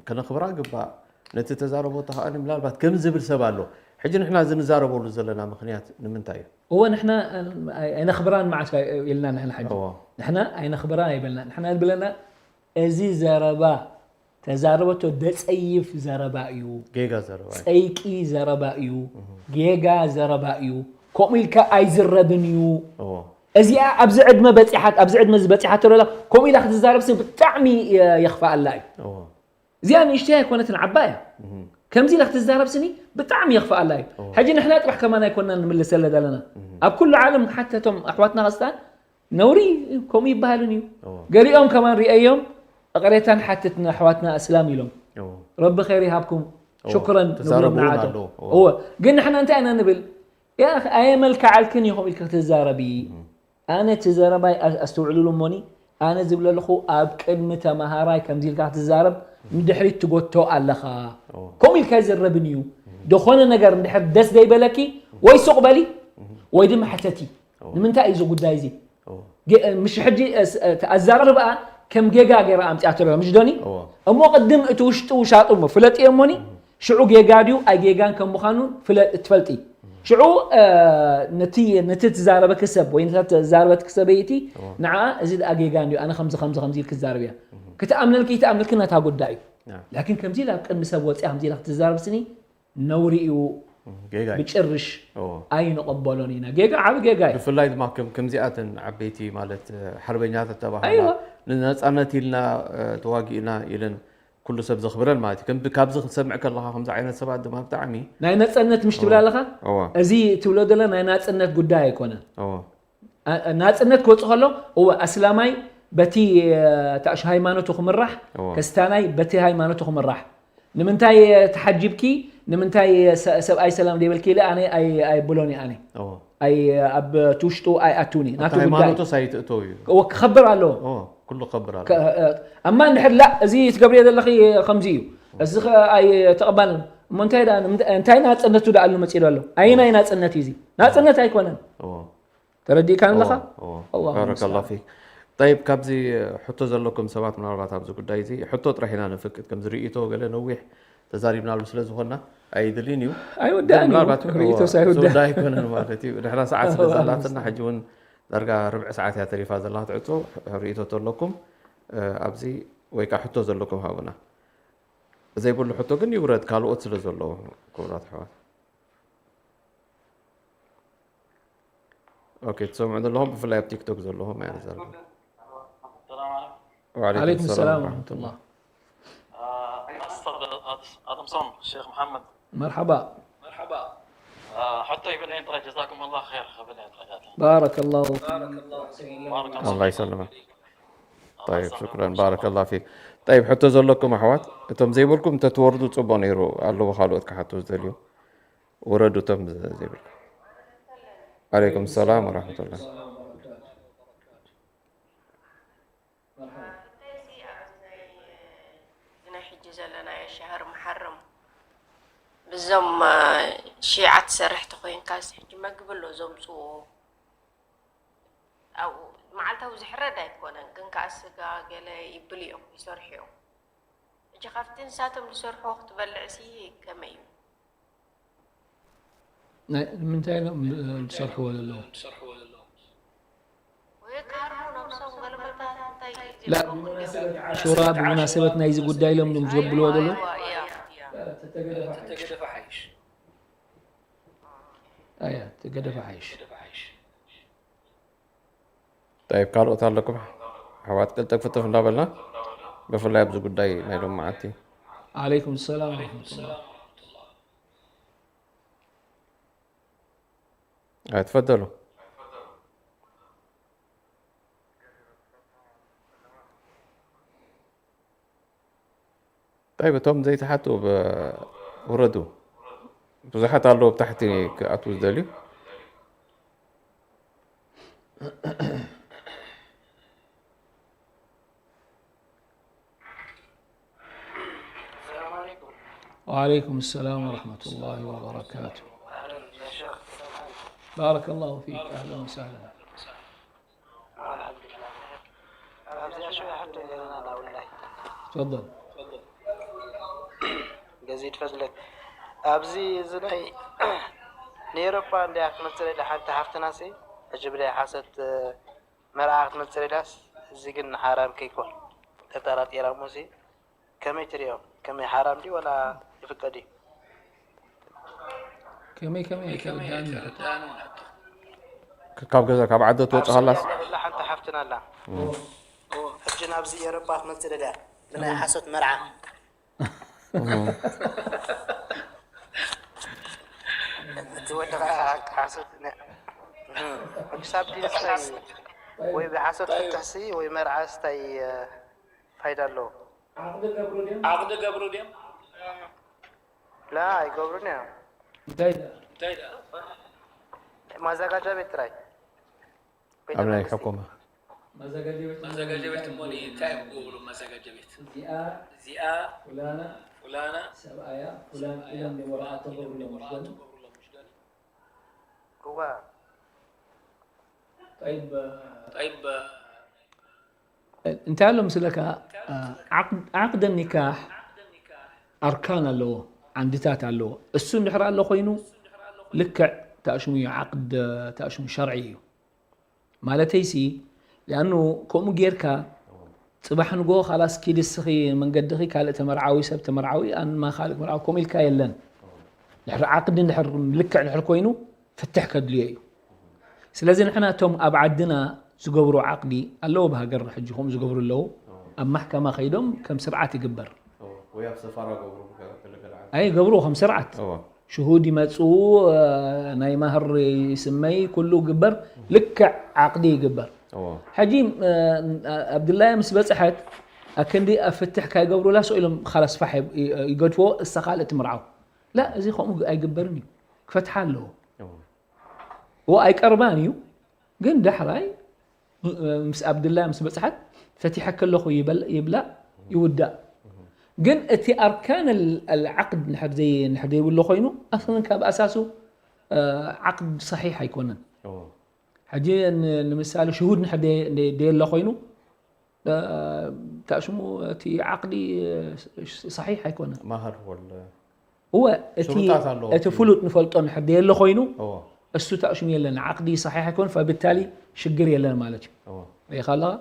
ከነኽብራ ግባእ። ነቲ ተዛረቦ ተኸኣኒ ምናልባት ከም ዝብል ሰብ ኣሎ። ሕጂ ንሕና እዚ ንዛረበሉ ዘለና ምኽንያት ንምንታይ እዩ? እወ ንሕና ኣይነኽብራን መዓስ ኢልና ንሕና ሕጂ ንሕና ኣይነኽብራን ኣይበልና። ንሕና ዝብለና እዚ ዘረባ ተዛረበቶ ደጸይፍ ዘረባ እዩ። ጌጋ ዘረባ እዩ። ጸይቂ ዘረባ እዩ። ጌጋ ዘረባ እዩ። ከምኡ ኢልካ ኣይዝረብን እዩ። እዚኣ ኣብዚ ዕድመ በጺሓት ኣብዚ ዕድመ ዝበጺሓቶ ዘላ ከምኡ ኢላ ክትዛረብሲ ብጣዕሚ የኽፍኣላ እዩ። እዚኣ ንእሽተይ ኣይኮነትን ዓባይ እያ። ከምዚ ኢላ ክትዛረብስኒ ብጣዕሚ የኽፍኣላ እዩ። ሕጂ ንሕና ጥራሕ ከማን ኣይኮንና ንምልሰለ ዘለና። ኣብ ኩሉ ዓለም ሓተቶም ኣሕዋትና ክስታን ነውሪ ከምኡ ይበሃልን እዩ። ገሊኦም ከማን ርእዮም እቕሬታን ሓትት ንኣሕዋትና እስላም ኢሎም ረቢ ኸይር ይሃብኩም ሽኩረን ንብሎም ንዓቶም። እወ ግን ንሕና እንታይ ኢና ንብል? ያ ኣየመልክዓልክን እዩ ከምኡ ኢልካ ክትዛረቢ። ኣነ እቲ ዘረባይ ኣስተውዕልሉ እሞኒ ኣነ ዝብለልኹ ኣብ ቅድሚ ተመሃራይ ከምዚ ኢልካ ክትዛረብ ንድሕሪት ትጎቶ ኣለኻ። ከምኡ ኢልካ ይዝረብን እዩ። ዝኾነ ነገር እንድሕር ደስ ዘይበለኪ ወይ ሱቕ በሊ ወይ ድማ ሕተቲ። ንምንታይ እዩ እዚ ጉዳይ እዚ? ምሽ ሕጂ ኣዛራርባኣ ከም ጌጋ ገይራ ኣምፅኣቶ ላ ምሽ ዶኒ? እሞ ቅድም እቲ ውሽጢ ውሻጡ እሞ ፍለጥ እየ እሞኒ ሽዑ ጌጋ ድዩ ኣይጌጋን ከም ምዃኑ ትፈልጢ። ሽዑ ነቲ ነቲ ትዛረበኪ ሰብ ወይ ነታ ተዛረበትኪ ሰበይቲ ንዓ እዚ ደኣ ጌጋ እንድዩ ኣነ ከምዚ ከምዚ ከምዚ ኢልክ ትዛረብ እያ ክትኣምነልኪ ይትኣምነልኪ ናታ ጉዳይ እዩ። ላኪን ከምዚ ኢላ ኣብ ቅድሚ ሰብ ወፅያ ከምዚ ኢላ ክትዛረብ ስኒ ነውሪ እዩ። ጌጋ እዩ። ብጭርሽ ኣይንቕበሎን ኢና። ጌጋ ዓቢ ጌጋ እዩ። ብፍላይ ድማ ከም- ከምዚኣተን ዓበይቲ ማለት ሓርበኛታት ተባሃላ ኣይዋ። ንነፃነት ኢልና ተዋጊእና ኢለን ኩሉ ሰብ ዘኽብረን ማለት እዩ። ከም- ካብዚ ክትሰምዕ ከለኻ ከምዚ ዓይነት ሰባት ድማ ብጣዕሚ ናይ ነፀነት ምሽ ትብል ኣለኻ። እዋ። እዚ ትብሎ ዘሎ ናይ ናፅነት ጉዳይ ኣይኮነን። እዋ። ኣ- ናፅነት ክወፅእ ከሎ እወ ኣስላማይ በቲ ታእሽ ሃይማኖቱ ክምራሕ እዋ። ከስታናይ በቲ ሃይማኖቱ ክምራሕ። ንምንታይ ተሓጂብኪ ንምንታይ ሰ- ሰብኣይ ሰላም ዘይበልኪ ኢለ ኣነ ኣይ- ኣይብሎን እየ ኣነ እዋ። ኣይ ኣብ ትውሽጡ ኣይኣትውን እየ ናቱ ጉዳይ ሃይማኖቶስ ኣይትእተው እዩ። እወ ክኸብር ኣለዎ እዋ። ኩሉ ክኸብር ኣለዎ። ከ- እ- እማ እንድሕር ላ እዚ ትገብርዮ ዘለኺ ከምዚ እዩ እዚ ኸ ኣይተቐባልን እሞ እንታይ ደኣ ንምንታይ- እንታይ ናፅነቱ ደኣ ኣሎ መፂኡ ኣሎ ኣየናይ ናፅነት እዩ እዚ ናፅነት ኣይኮነን እዋ። ተረዲእካን ኣለኻ? እዎ፣ እዎ። ኣላሁ ባረከላሁ ሙስተዓን። ፊክ። ጠይብ፣ ካብዚ ሕቶ ዘለኩም ሰባት ምናልባት ኣብዚ ጉዳይ እዚ ሕቶ ጥራሕ ኢና ነፍቅድ። ከምዚ ርእይቶ ገለ ነዊሕ ተዛሪብናሉ ስለ ዝኾንና ኣይድልን እዩ። ኣይውዳእን ግን እዩ። ምናልባት ርእይቶስ እዎ፣ ኣይውዳእን። ዝውዳእ ኣይኮነን ማለት እዩ። ድሕራ ሰዓት ስለ ኣላሁ ዘላትና ሙስተዓን። ሕጂ እውን ዳርጋ ርብዒ ሰዓት እያ ተሪፋ ዘላ ክትዕጾ። ርእይቶ ተለኩም ኣብዚ ወይ ከዓ ሕቶ ዘለኩም ሃቡና። ዘይብሉ ሕቶ ግን ይውረድ ካልኦት ስለ ዘለዉ ክቡራት ኣሕዋት። ኦኬ ትሰምዑ ዘለኹም ብፍላይ ኣብ ቲክቶክ ዘለኹም ኣያ ንዛረብ። ሰላም ዓለይኩም። ዓለይኩም ዓለይኩም ሰላም ሰላም ወረሕመቱላህ። ወረሕመቱላህ። ኣቶም ሶም ሼክ መሓመድ መርሓባ። መርሓባ። ሕቶ ይብለይን ጥራይ ጀዛኩም ኣላህ ኸይር ኸብለይን ጥራይ ጃተ። ባረከላሁ ፊኩም። ባረከላሁ ፊኩም። ኣላህ ይሰልመክ። ጠይብ ሽኩረን ባረከላሁ ፊክ። ጠይብ ሕቶ ዘለኩም ኣሕዋት እቶም ዘይብልኩም እንተትወርዱ ፅቡቅ ነይሩ ኣለዉ ካልኦት ክሓቱ ዝደልዩ። ውረዱ እቶም ዘይብልኩም። ዓለይኩም ሰላም ወራህመቱላህ። እንታይ እዚ ኣብዚ ናይ እዚ ናይ ሕጂ ዘለናዮ ሸህር ትሰርሕ ተኾይንካስ፣ ሕጂ መግቢ ኣሎ ዘምፅዎ። ኣብኡ መዓልታዊ ዝሕረድ ኣይኮነን፣ ግን ከኣ ስጋ ገለ ይብል እዮም፣ ይሰርሑ እዮም። ሕጂ ካብቲ ንሳቶም ዝሰርሕዎ ክትበልዕሲ ከመይ እዩ? ናይ ንምንታይ ኢሎም ዝሰርሕዎ ዘለዉ? ወይ ክሃርሙ ነብሶም ገለ መታን እንታይ እዩ ላ ዝብልዎ? ብመናሰበት ዓሹራ ብመናሰበት ናይዚ ጉዳይ ኢሎም ድም ዘብልዎ ዘለዉ? እያ። ተተገደፈ ሓይሽ። ኣያ ተገደፈ ሓይሽ። طيب ካልኦት ኣለኩም ኣሕዋት ቅልጥፍ ፍጥፍ እንዳበልና ብፍላይ ኣብዚ ጉዳይ ናይ ሎም መዓልቲ ዓለይኩም ሰላም ወረሕመቱላህ። ኣይትፈደሉ طيب እቶም ዘይትሓቱ ብ- ውረዱ ብዙሓት ኣለዉ ብታሕቲ ክኣትዉ ዝደልዩ وعليكم السلام ورحمة الله وبركاته. بارك الله فيك، أهلا وسهلا. ኣብዚኣ ሽዑ ሕቶ ነይርና ናውላይ تفضل. ገዚድ ፈድለክ ኣብዚ እዚ ናይ ንኤሮፓ እንዲያ ክትመፅእ ኢላ ሓንቲ ሓፍትና ሲ ሕጂ ብናይ ሓሰት መርዓ ክትመፅእ ኢላስ እዚ ግን ሓራም ከይኮን ተጠራጢራ እሞ ሲ ከመይ ትሪኦ ከመይ ሓራም ድዩ ወላ ይፍቀድ እዩ ከመይ ከመይ ከብዳኒ ካብ ገዛ ካብ ዓዲ ትወፅእ ከላስ ላ ሓንቲ ሓፍትና ኣላ ሕጂ ናብዚ ኤሮፓ ክትመፅእ ደልያ ብናይ ሓሶት መርዓ እቲ ወዲ ከዓ ሓሶት ክሳብ ዲንስታይ ወይ ብሓሶት ፍትሕሲ ወይ መርዓስ ታይ ፋይዳ ኣለዎ ዓቕዲ ገብሩ ድዮም ላ ኣይገብሩን እዮም እንታይ ማዘጋጃ ቤት ጥራይ ኣብ ናይ ሕኩማ መዘጋጀ ቤት እሞ እንታይ እዮም ክገብሩ መዘጋጀ ቤት እዚኣ እዚኣ ፍላና ፍላና ሰብኣያ ፍላን ኢሎም ወረቐት ተገብሩሎም እዋ ጠይብ ጠይብ እንታይ ኣሎ ምስለካ ዓቅደ ኒካሕ ኣርካን ኣለዎ ዓንድታት ኣለዎ እሱ እንድሕር ኣሎ ኮይኑ ልክዕ ተእሽሙ እዩ ዓቅድ ተእሽሙ ሸርዒ እዩ ማለተይሲ ሊኣኑ ከምኡ ጌርካ ፅባሕ ንጎ ካላስ ኪድ እስኺ መንገድኺ ካልእ ተመርዓዊ ሰብ ተመርዓዊ ኣንማ ካልእ መርዓዊ ከምኡ ኢልካ የለን ድሕሪ ዓቅዲ ድሕር ልክዕ ድሕር ኮይኑ ፍትሕ ከድልዮ እዩ ስለዚ ንሕና እቶም ኣብ ዓድና ዝገብሩ ዓቅዲ ኣለዉ ብሃገርና ሕጂ ከምኡ ዝገብሩ ኣለዉ ኣብ ማሕከማ ከይዶም ከም ስርዓት ይግበር ወይ ኣብ ሰፋራ ገብሩ ገለገለ ዓዲ ኣይ ገብሩ ከም ስርዓት እዎ ሽሁድ ይመፅኡ ናይ ማህር ይስመይ ኩሉ ግበር ልክዕ ዓቅዲ ይግበር እዎ ሕጂ ኣብድላያ ምስ በፅሐት ኣክንዲ ኣብ ፍትሕ ካይገብሩላ ስኢሎም ካላስ ፋሕ ይገድፍዎ እሳ ካልእ ትምርዓው ላ እዚ ከምኡ ኣይግበርን እዩ ክፈትሓ ኣለዎ እዎ እዎ ኣይቀርባን እዩ ግን ዳሕራይ ምስ ኣብድላያ ምስ በፅሐት ፈቲሐ ከለኹ ይበል- ይብላ ይውዳእ ግን እቲ ኣርካን ال- العقد ንሕር ዘይ- ንሕር ዘይብሎ ኮይኑ ኣስለን ካብ ኣሳሱ ዓቅድ ሰሒሕ ኣይኮነን እዎ ሕጂ ን- ንምሳሌ ሽሁድ ንሕር ደየ- ደየሎ ኮይኑ ታሽሙ እቲ ዓቅዲ ሰሒሕ ኣይኮነን ማህር ወል እወ እቲ ሽሩጣት ኣለዎ። እቲ ፍሉጥ ንፈልጦ ንሕር ደየሎ ኮይኑ እዎ እሱ ታሽሙ የለን ዓቅዲ ሰሒሕ ኣይኮን ፈብታሊ ሽግር የለን ማለት እዩ እዎ ሪኢኻ ኣለኻ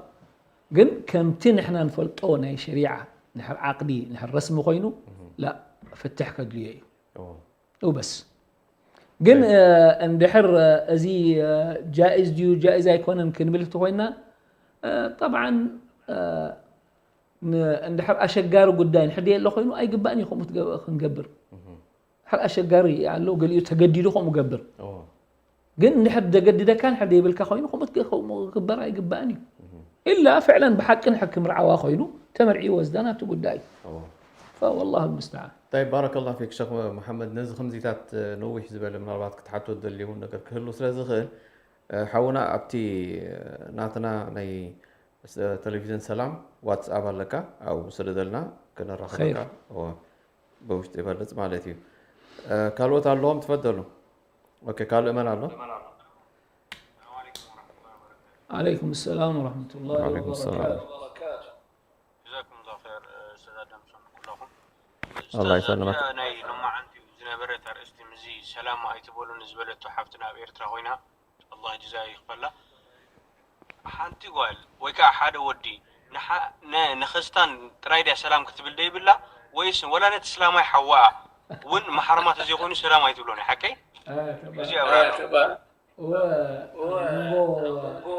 ግን ከምቲ ንሕና ንፈልጦ ናይ ሸሪዓ ንሕር ዓቅዲ ንሕር ረስሚ ኮይኑ ላ ፍትሕ ከድልዮ እዩ እዎ እው በስ ግን እንድሕር እዚ ጃኢዝ ድዩ ጃኢዝ ኣይኮነን ክንብል እንተኮይና ጠብዓን እንድሕር ኣሸጋሪ ጉዳይ ንሕር የለ ኮይኑ ኣይግባእን እዩ ከምኡ ትገ- ክንገብር ድሕር ኣሸጋሪ ኣሎ ገሊኡ ተገዲዱ ከምኡ ገብር እዎ ግን እንድሕር ዘገድደካ ንሕር ዘይብልካ ኮይኑ ከምኡ ትገ- ከምኡ ክግበር ኣይግባእን እዩ ኢላ ፍዕለን ብሓቂ ንሕር ክምርዓዋ ኮይኑ ተመርዒ ወስዳ ናቱ ጉዳይ እዎ والله المستعان طيب بارك الله فيك شيخ محمد ነዚ ከምዚታት ነዊሕ ዝበለ ምናልባት ክትሓቶ ደልዩ ነገር ክህሉ ስለ ዝኽእል ሓውና ኣብቲ ናትና ናይ ቴሌቪዥን ሰላም ዋትስኣፕ ኣለካ ኣብኡ ስደደልና خير. ክነራኽበካ እዎ ብውሽጢ ይበልፅ ማለት እዩ ካልኦት ኣለዎም ትፈደሉ ኦኬ፣ ካልእ መን ኣሎ? عليكم السلام ورحمة الله وعليكم السلام. وبركاته. ጀዛኩም ላሁ ኸይር። ኡስታዝ ኣደም፣ ሶም ኩለኹም። ኣላህ ኡስታዝ፣ ይሰልመክ። ኣብዛ ናይ ሎማዓንቲ ዝነበረት ኣርእስቲ፣ ምዚ ሰላም ኣይትበሉኒ ዝበለቶ ሓፍትና ኣብ ኤርትራ ኮይና፣ ኣላህ ጅዛ ይኽፈላ። ሓንቲ ጓል ወይ ከዓ ሓደ ወዲ ንሓ- ነ- ንክስታን ጥራይ ድያ ሰላም ክትብል ደይብላ፣ ወይስ ወላ ነቲ እስላማይ ሓዋኣ እውን ማሕረማ ተዘይኮይኑ ሰላም ኣይትብሎን? ሓቀይ? እዚ ኣብራራ። እወ፣ ኣብ መንጎ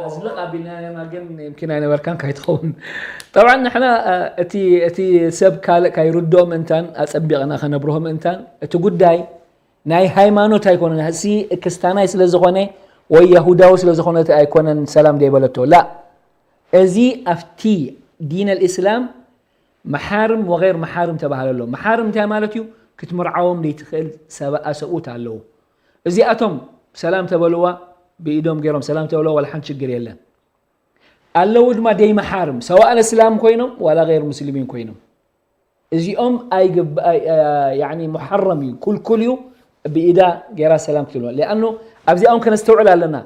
ኣዝልቕ ኣቢልናዮና ግን يمكن ኣይነበርካን ካይትኸውን። طبعا ንሕና እቲ እቲ ሰብ ካልእ ካይርድኦ ምእንታን ኣጸቢቕና ከነብርሆ ምእንታን እቲ ጉዳይ ናይ ሃይማኖት ኣይኮነን። እሲ ክስታናይ ስለ ዝኾነ ወይ የሁዳዊ ስለ ዝኾነ ኣይኮነን ሰላም ደይበለቶ። ላ እዚ ኣብቲ ዲን ኣልእስላም መሓርም ወገይር መሓርም ተባህለ ኣሎ። መሓርም እንታይ ማለት እዩ? ክትምርዓዎም ዘይትኽእል ሰብኣ ሰብኡት ኣለዉ። እዚኣቶም ሰላም ተበልዋ፣ ብኢዶም ገይሮም ሰላም ተበልዋ፣ ዋላ ሓንቲ ሽግር የለን። ኣለዉ ድማ ደይ መሓርም፣ ሰዋእ እስላም ኮይኖም ዋላ ገይር ሙስሊሚን ኮይኖም። እዚኦም ኣይግብ- ኣይ- ኣ- ያኒ ሙሓረም እዩ፣ ኩልኩል እዩ ብኢዳ ገይራ ሰላም ክትብሎ። ሊኣኑ ኣብዚኣውን ከነስተውዕል ኣለና።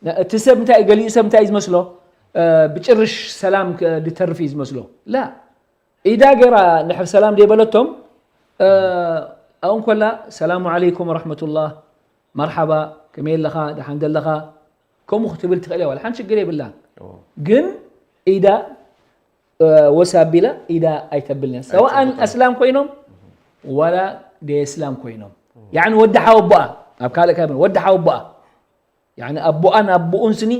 ነ- እቲ ሰብ እንታይ ገሊኡ ሰብ እንታይ እዩ ዝመስሎ? እ፣ ብጭርሽ ሰላም ክ- ድተርፍ እዩ ዝመስሎ። ላ ኢዳ ገይራ ንሕር ሰላም ደይበለቶም ኣብኡ እንኮላ ሰላሙ ዓለይኩም ወረሕመቱላህ፣ መርሓባ፣ ከመይ ኣለኻ፣ ደሓን ደለኻ፣ ከምኡ ክትብል ትኽእል እያ። ዋላ ሓንቲ ሽግር የብላን። ኦ፣ ግን ኢዳ ወስ ኣቢላ ኢዳ ኣይተብልን እያ። ሰዋእን ኣይትብልን። ኣስላም ኮይኖም ዋላ ደይ ኣስላም ኮይኖም፣ ያኒ ወዲ ሓወቦኣ ኣብ ካልእ ካብ ወዲ ሓወቦኣ፣ ያኒ ኣቦኣን ኣቦኡን ስኒ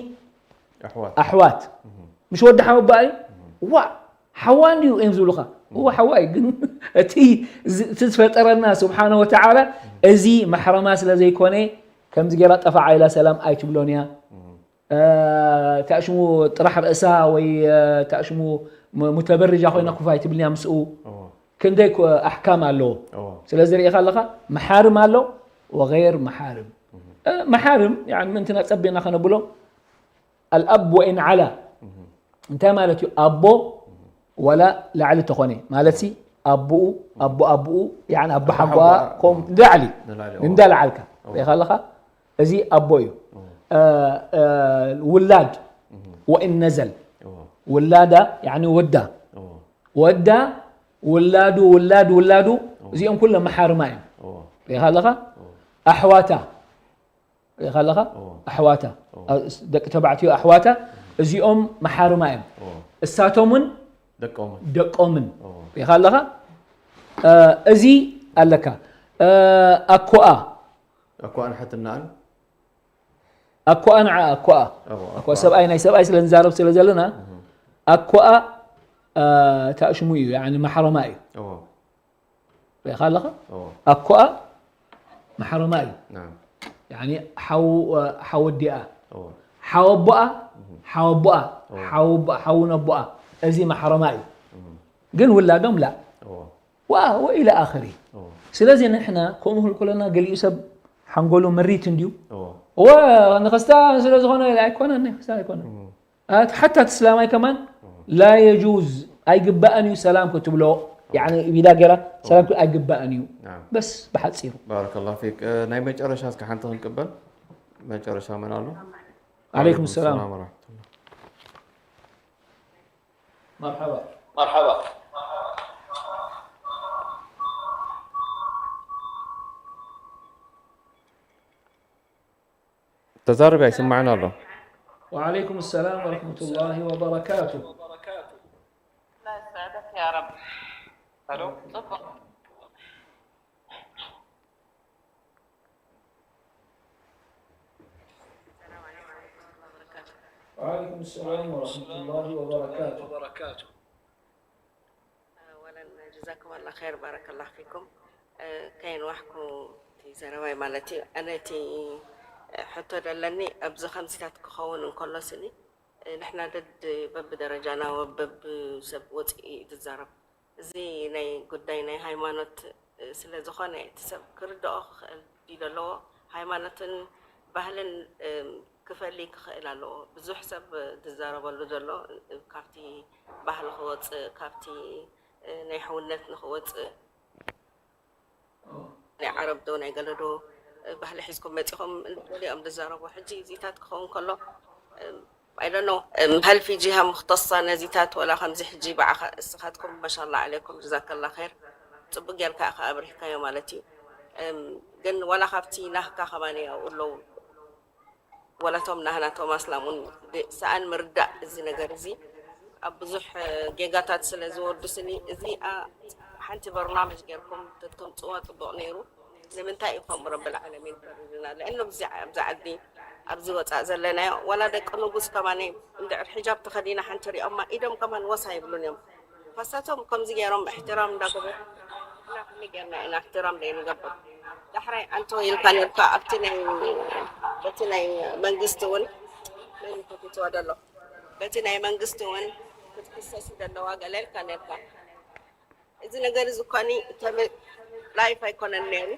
ኣሕዋት። ኣሕዋት ምሽ ወዲ ሓወቦኣ እዩ። ዋ ሓዋ እንድዩ እዮም ዝብሉኻ። እዎ ሓዋ እዩ፣ ግን እቲ ዝ- እቲ ዝፈጠረና ስብሓነ ወተዓላ እዚ ማሕረማ ስለ ዘይኮነ ከምዚ ገይራ ጠፋዓ ኢላ ሰላም ኣይትብሎን እያ። እ፣ ታሽሙ ጥራሕ ርእሳ ወይ እ፣ ታሽሙ ሙ- ሙተበርጃ ኮይና ኩፍ ኣይትብልን እያ ምስኡ። ኦ፣ ክንደይ ኮ- ኣሕካም ኣለዎ። ኦ፣ ስለዚ ርኢኻ ኣለኻ መሓርም ኣሎ ወገይር መሓርም። እ፣ መሓርም ያኒ ምእንትና ጸቢና ከነብሎ ኣልኣብ ወኢን ዓላ እንታይ ማለት እዩ? ኣቦ ወላ ላዕሊ ተኾነ ማለት ሲ ኣቦኡ ኣቦ ኣቦኡ ያኒ ኣቦ ሓጎኣ ሓጎኣ። ከም ንላዕሊ ንላዕሊ፣ ኦ። እንዳላዓልካ ርኢኻ ኣለኻ። እዚ ኣቦ እዩ። እ፣ እ፣ ውላድ ወኢን ነዘል ኦ፣ ውላዳ ያኒ ወዳ ኦ፣ ወዳ ውላዱ ውላድ ውላዱ እዚኦም ኩሎም መሓርማ እዮም። ኦ፣ ርኢኻ ኣለኻ ኣሕዋታ ርኢኻ ኣለኻ ኦ። ኣሕዋታ ኦ። ደቂ ተባዕትዮ ኣሕዋታ እዚኦም መሓርማ እዮም። ኦ፣ እሳቶም እውን ደቆምን። ደቆምን ኦ፣ ርኢኻ ኣለኻ። እ፣ እዚ ኣለካ እ፣ ኣኮኣ ኣኳን ሕትናን ኣኮኣ ንዓ ኣኮኣ ኣዎ፣ ኣኮኣ ሰብኣይ ናይ ሰብኣይ ስለ ንዛረብ ስለ ዘለና ኣኮኣ እ፣ ታእሽሙ እዩ ያኒ ማሕረማ እዩ። ኦ፣ ርኢኻ ኣለኻ ኦ፣ ኣኮኣ ማሕረማ እዩ። ናም፣ ያኒ ሓው ሓወዲኣ ኦ፣ ሓወቦኣ ሓወቦኣ ሓወቦኣ ሓው ነቦኣ እዚ ማሕረማ እዩ። ግን ውላዶም ላ ኦ፣ ዋ ወኢለ ኣኸሪ ኦ፣ ስለዚ ንሕና ከምኡ ክልኩለና ገሊኡ ሰብ ሓንጎሉ መሪት እንድዩ ኦ፣ ወ ንክስታን ስለ ዝኾነ ኣይኮነን ንክስታን ኣይኮነን ኣት ሓታ እቲ እስላማይ ከማን ላ የጁዝ ኣይግባእን እዩ ሰላም ክትብሎ ያኒ ቢዳ ገይራ ሰላም ክብል ኣይግባእን እዩ ናም። በስ ብሓፂሩ ባረከላሁ ፊክ። እ፣ ናይ መጨረሻ እስከ ሓንቲ ክንቅበል። መጨረሻ መን ኣሎ? ዓለይኩም ሰላም ሰላም ወረሕመቱላህ። መርሓባ ተዛረብ ኣይስማዕን ኣሎ። ወዓለይኩም ሰላም ወረሕመቱላሂ ወበረካቱ لا يسعدك يا رب. الو. ወዓለይኩም ሰላም ወረሕመቱላሂ ወበረካቱ اولا جزاكم الله خير، بارك الله فيكم. ከይንዋሕኩ እቲ ዘረባይ ማለት እዩ። ኣነ እቲ ሕቶ ደለኒ ኣብዚ ከምዚታት ክኸውን እንከሎ ስኒ ንሕና ደድ በብደረጃና በብሰብ ወፂኢ እዩ ዝዛረብ። እዚ ናይ ጉዳይ ናይ ሃይማኖት ስለ ዝኾነ እቲ ሰብ ክርድኦ ክኽእል ድዩ ዘለዎ? ሃይማኖትን ባህልን ክፈሊ ክኽእል ኣለዎ። ብዙሕ ሰብ ዝዛረበሉ ዘሎ ካብቲ ባህሊ ክወፅእ ካብቲ ናይ ሕውነት ንክወፅእ ናይ ዓረብ ዶ ናይ ገለ ዶ ባህሊ ሒዝኩም መጺኹም ገሊኦም ዝዛረቡ። ሕጂ እዚታት ክኸውን ከሎ፣ እም፣ I don't know፣ እም፣ هل في جهة مختصة ነዚታት ወላ ከምዚ ሕጂ ብዓኻ እስኻትኩም ማሻላ ዓለይኩም ጀዛከላ ኸይር ጽቡቅ ጌርካ ኢኻ ኣብሪህካዮ ማለት እዩ። እም፣ ግን ወላ ካብቲ ናህካ ከማን ኣብኡ ኣለዉ ወላቶም ናህና ቶማስ ላም እውን ብ- ሰኣን ምርዳእ እዚ ነገር እዚ ኣብ ብዙሕ እ፣ ጌጋታት ስለ ዝወዱ ስኒ እዚ ኣ- ሓንቲ በርናምጅ ጌርኩም ተተምፅዋ ፅቡቅ ነይሩ። ንምንታይ እዩ ከምኡ ረብል ዓለሚን ፈሪድና? ለእኑ ኣብዚ ኣብዚ ዓዲ ኣብዚ ወፃእ ዘለናዮ ዋላ ደቂ ንጉስ ከማን እንድዕር ሒጃብ ተኸዲና ሓንቲ ሪኦማ ኢዶም ከማን ወሳ ይብሉን እዮም። ፋሳቶም ከምዚ ገይሮም እሕትራም እንዳገበሩ ንሕና ከመይ ገይርና ኢና እሕትራም ዘይንገብር? ዳሕራይ ኣንቶ ኢልካ ነርካ ኣብቲ ናይ በቲ ናይ መንግስቲ እውን መን ይከፊትዋ ዘሎ በቲ ናይ መንግስቲ እውን ክትክሰሱ ዘለዋ ገለ ኢልካ ነርካ። እዚ ነገር እዚ እኳኒ ተመ- ላይፍ ኣይኮነን ነይሩ።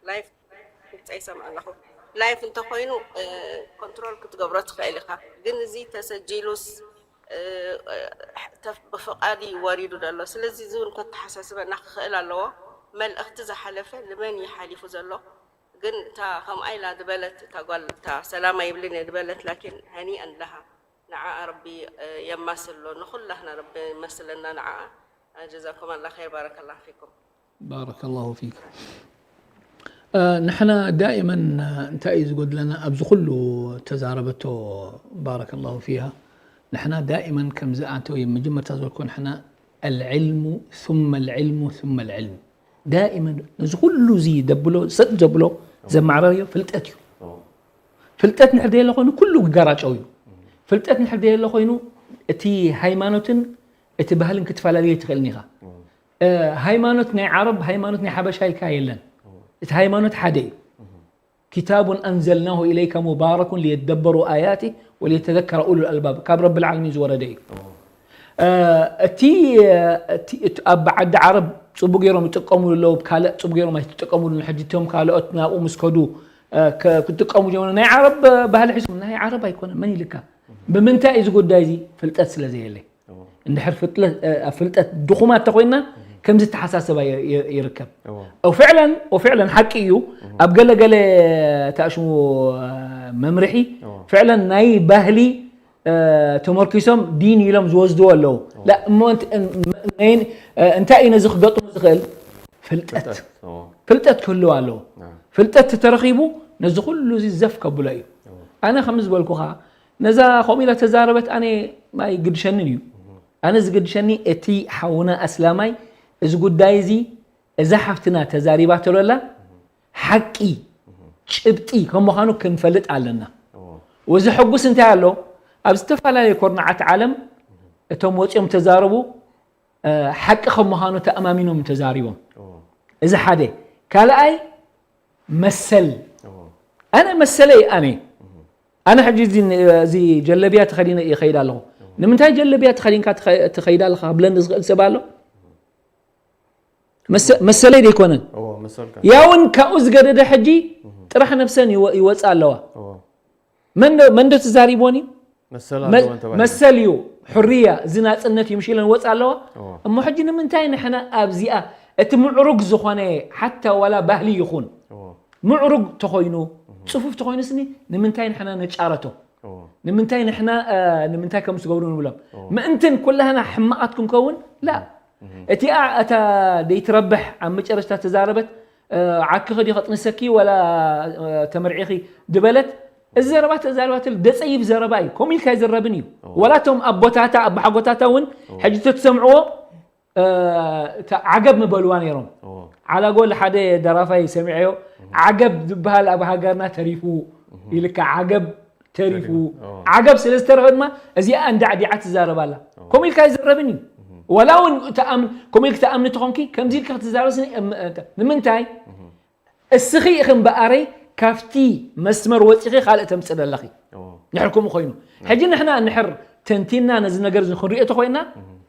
ላይፍ ክብፀ ይሰምዕ ኣለኹ። ላይፍ እንተኮይኑ እ፣ ኮንትሮል ክትገብሮ ትኽእል ኢኻ። ግን እዚ ተሰጂሉስ እ፣ እ፣ ተፍ- ብፍቓድ እዩ ወሪዱ ዘሎ። ስለዚ እዚ እውን ከተሓሳስበና ክኽእል ኣለዎ። መልእኽቲ ዝሓለፈ ንመን እዩ ሓሊፉ ዘሎ? ግን እታ ከምኣ ኢላ ዝበለት እታ ጓል እታ ሰላማ ይብልን እየ ዝበለት ላኪን ሃኒአን ለሃ ንዓኣ ረቢ እ፣ የማስሎ ንኹላህና ረቢ የመስለና ንዓኣ ጀዛኩም ኣላ ኸይር ባረከላ ፊኩም። ባረከላሁ ፊክ። ንሕና ዳእመን እንታይ እዩ ዝጎድለና ኣብዚ ኩሉ ተዛረበቶ ባረከላሁ ፊሃ። ንሕና ዳእመን ከምዚ ኣንተ ወይ መጀመርታ ዝበልኮ ንሕና العلم ثم العلم ثم العلم ዳእመን ነዚ ኩሉ እዚ ደብሎ ሰጥ ዘብሎ ዘማዕረርዮ ፍልጠት እዩ። ፍልጠት ንሕር ደየለ ኮይኑ ኩሉ ክጋራጨው እዩ። ፍልጠት ንሕር ደየለ ኮይኑ እቲ ሃይማኖትን እቲ ባህልን ክትፈላለየ ትኽእልን ኢኻ። ሃይማኖት ናይ ዓረብ ሃይማኖት ናይ ሓበሻ ኢልካ የለን። እቲ ሃይማኖት ሓደ እዩ። كتاب أنزلناه إليك مبارك ليدبروا آياته وليتذكر أولو الألباب ካብ ረብል ዓለሚን ዝወረደ እዩ። እቲ እቲ- እቲ- ኣብ ዓዲ ዓረብ ፅቡቅ ገይሮም ይጥቀሙሉ ኣለዉ። ካልእ ፅቡቅ ገይሮም ኣይትጥቀሙሉ። ሕጂ እቶም ካልኦት ናብኡ ምስ ከዱ እ፣ ከ- ክጥቀሙ ጀመሩ። ናይ ዓረብ ባህሊ ሒዞም ናይ ዓረብ ኣይኮነ መን ኢልካ? ብምንታይ እዚ ጉዳይ እዚ ፍልጠት ስለ ዘየለ እንድሕር ፍጥለ- እ፣ ኣብ ፍልጠት ድኹማት ተኮይና ከምዚ ተሓሳሰባ ይ- ይ- ይርከብ። እዎ وفعلا وفعلا ሓቂ እዩ። ኣብ ገለ ገለ ተኣሽሙ መምርሒ እዎ ፍዕለን ናይ ባህሊ እ፣ ተመርኪሶም ዲን ኢሎም ዝወስድዎ ኣለዉ። ላ እሞ እንት- እን- እን- እንታይ እዩ ነዚ ክገጥሙ ዝኽእል? ፍልጠት እዎ ፍልጠት ክህልው ኣለዎ። አ- ፍልጠት ተተረኺቡ ነዚ ኩሉ እዚ ዘፍ ከብሎ እዩ። ኣነ ከም ዝበልኩኻ ነዛ ከምኡ ኢላ ተዛረበት ኣነ ኣይግድሸንን እዩ። ኣነ ዝግድሸኒ እቲ ሓውና ኣስላማይ እዚ ጉዳይ እዚ እዛ ሓፍትና ተዛሪባቶ ዘላ ሓቂ ጭብጢ ከም ምዃኑ ክንፈልጥ ኣለና። እዎ ወዚ ሕጉስ እንታይ ኣሎ ኣብ ዝተፈላለዩ ኮርናዓት ዓለም እቶም ወፂኦም ተዛረቡ እ፣ ሓቂ ከም ምዃኑ ተኣማሚኖም ተዛሪቦም። እዎ እዚ ሓደ። ካልኣይ መሰል እዎ ኣነ መሰለይ ኣነ ኣነ ሕጂ እዚ እዚ ጀለብያ ተኸዲነ እየ ኸይድ ኣለኹ። ንምንታይ ጀለብያ ተኸዲንካ ትኸ- ትኸይድ ኣለኻ ብለኒ ዝኽእል ሰብ ኣሎ? መሰ- መሰለይ ዘይኮነን እዎ መሰልካ ያውን ካብኡ ዝገደደ ሕጂ ጥራሕ ነብሰን ይወ- ይወፃ ኣለዋ። እዎ መን ዶ- መን ዶ ተዛሪቦኒ? መሰል መ- ኣለወን ተባሂሉ መሰል እዩ ሕርያ እዚ ናፅነት እዩ ምሽ ኢለን ወፃ ኣለዋ። እዎ እሞ ሕጂ ንምንታይ ንሕና ኣብዚኣ እቲ ምዕሩግ ዝኾነ ሓታ ዋላ ባህሊ ይኹን እዎ ምዕሩግ ተኾይኑ ፅፉፍ ተኾይኑ ስኒ ንምንታይ ንሕና ነጫረቶ? እዎ ንምንታይ ንሕና እ፣ ንምንታይ ከም ዝገብሩ ንብሎም ምእንትን ኩላህና ሕማቓት ክንከውን ላ እቲኣ እታ ደይትረብሕ ኣብ መጨረሽታ ተዛረበት እ፣ ዓክኺ ዲ ከጥንሰኪ ወላ እ፣ ተመርዒኺ ድበለት እዚ ዘረባ ተዛረባትል ደፀይፍ ዘረባ እዩ። ከምኡ ኢልካ ኣይዝረብን እዩ። ወላ እቶም ኣቦታታ ኣባሓጎታታ እውን ሕጂ ተትሰምዕዎ እ፣ እታ ዓገብ ምበልዋ ነይሮም። እዎ ዓላጎል ሓደ ደራፋይ ሰሚዐዮ ዓገብ ዝበሃል ኣብ ሃገርና ተሪፉ ኢልካ ዓገብ ተሪፉ እዎ። ዓገብ ስለ ዝተረፈ ድማ እዚኣ እንዳዕዲዓ ትዛረብ ኣላ። ከምኡ ኢልካ ኣይዝረብን እዩ። ወላ እውን ተኣምን ከምኡ ኢልክ ተኣምኒ ተኾንኪ ከምዚ ኢልካ ክትዛረብ ስኒ እም- እንተ- ንምንታይ እስኺ ኢኺ እምበኣረይ ካብቲ መስመር ወፂኺ ካልእ ተምፅእ ዘለኺ እዎ ንሕር ከምኡ ኮይኑ ሕጂ ንሕና እንሕር ተንቲና ነዚ ነገር እዚ ክንሪኦ ተኮይና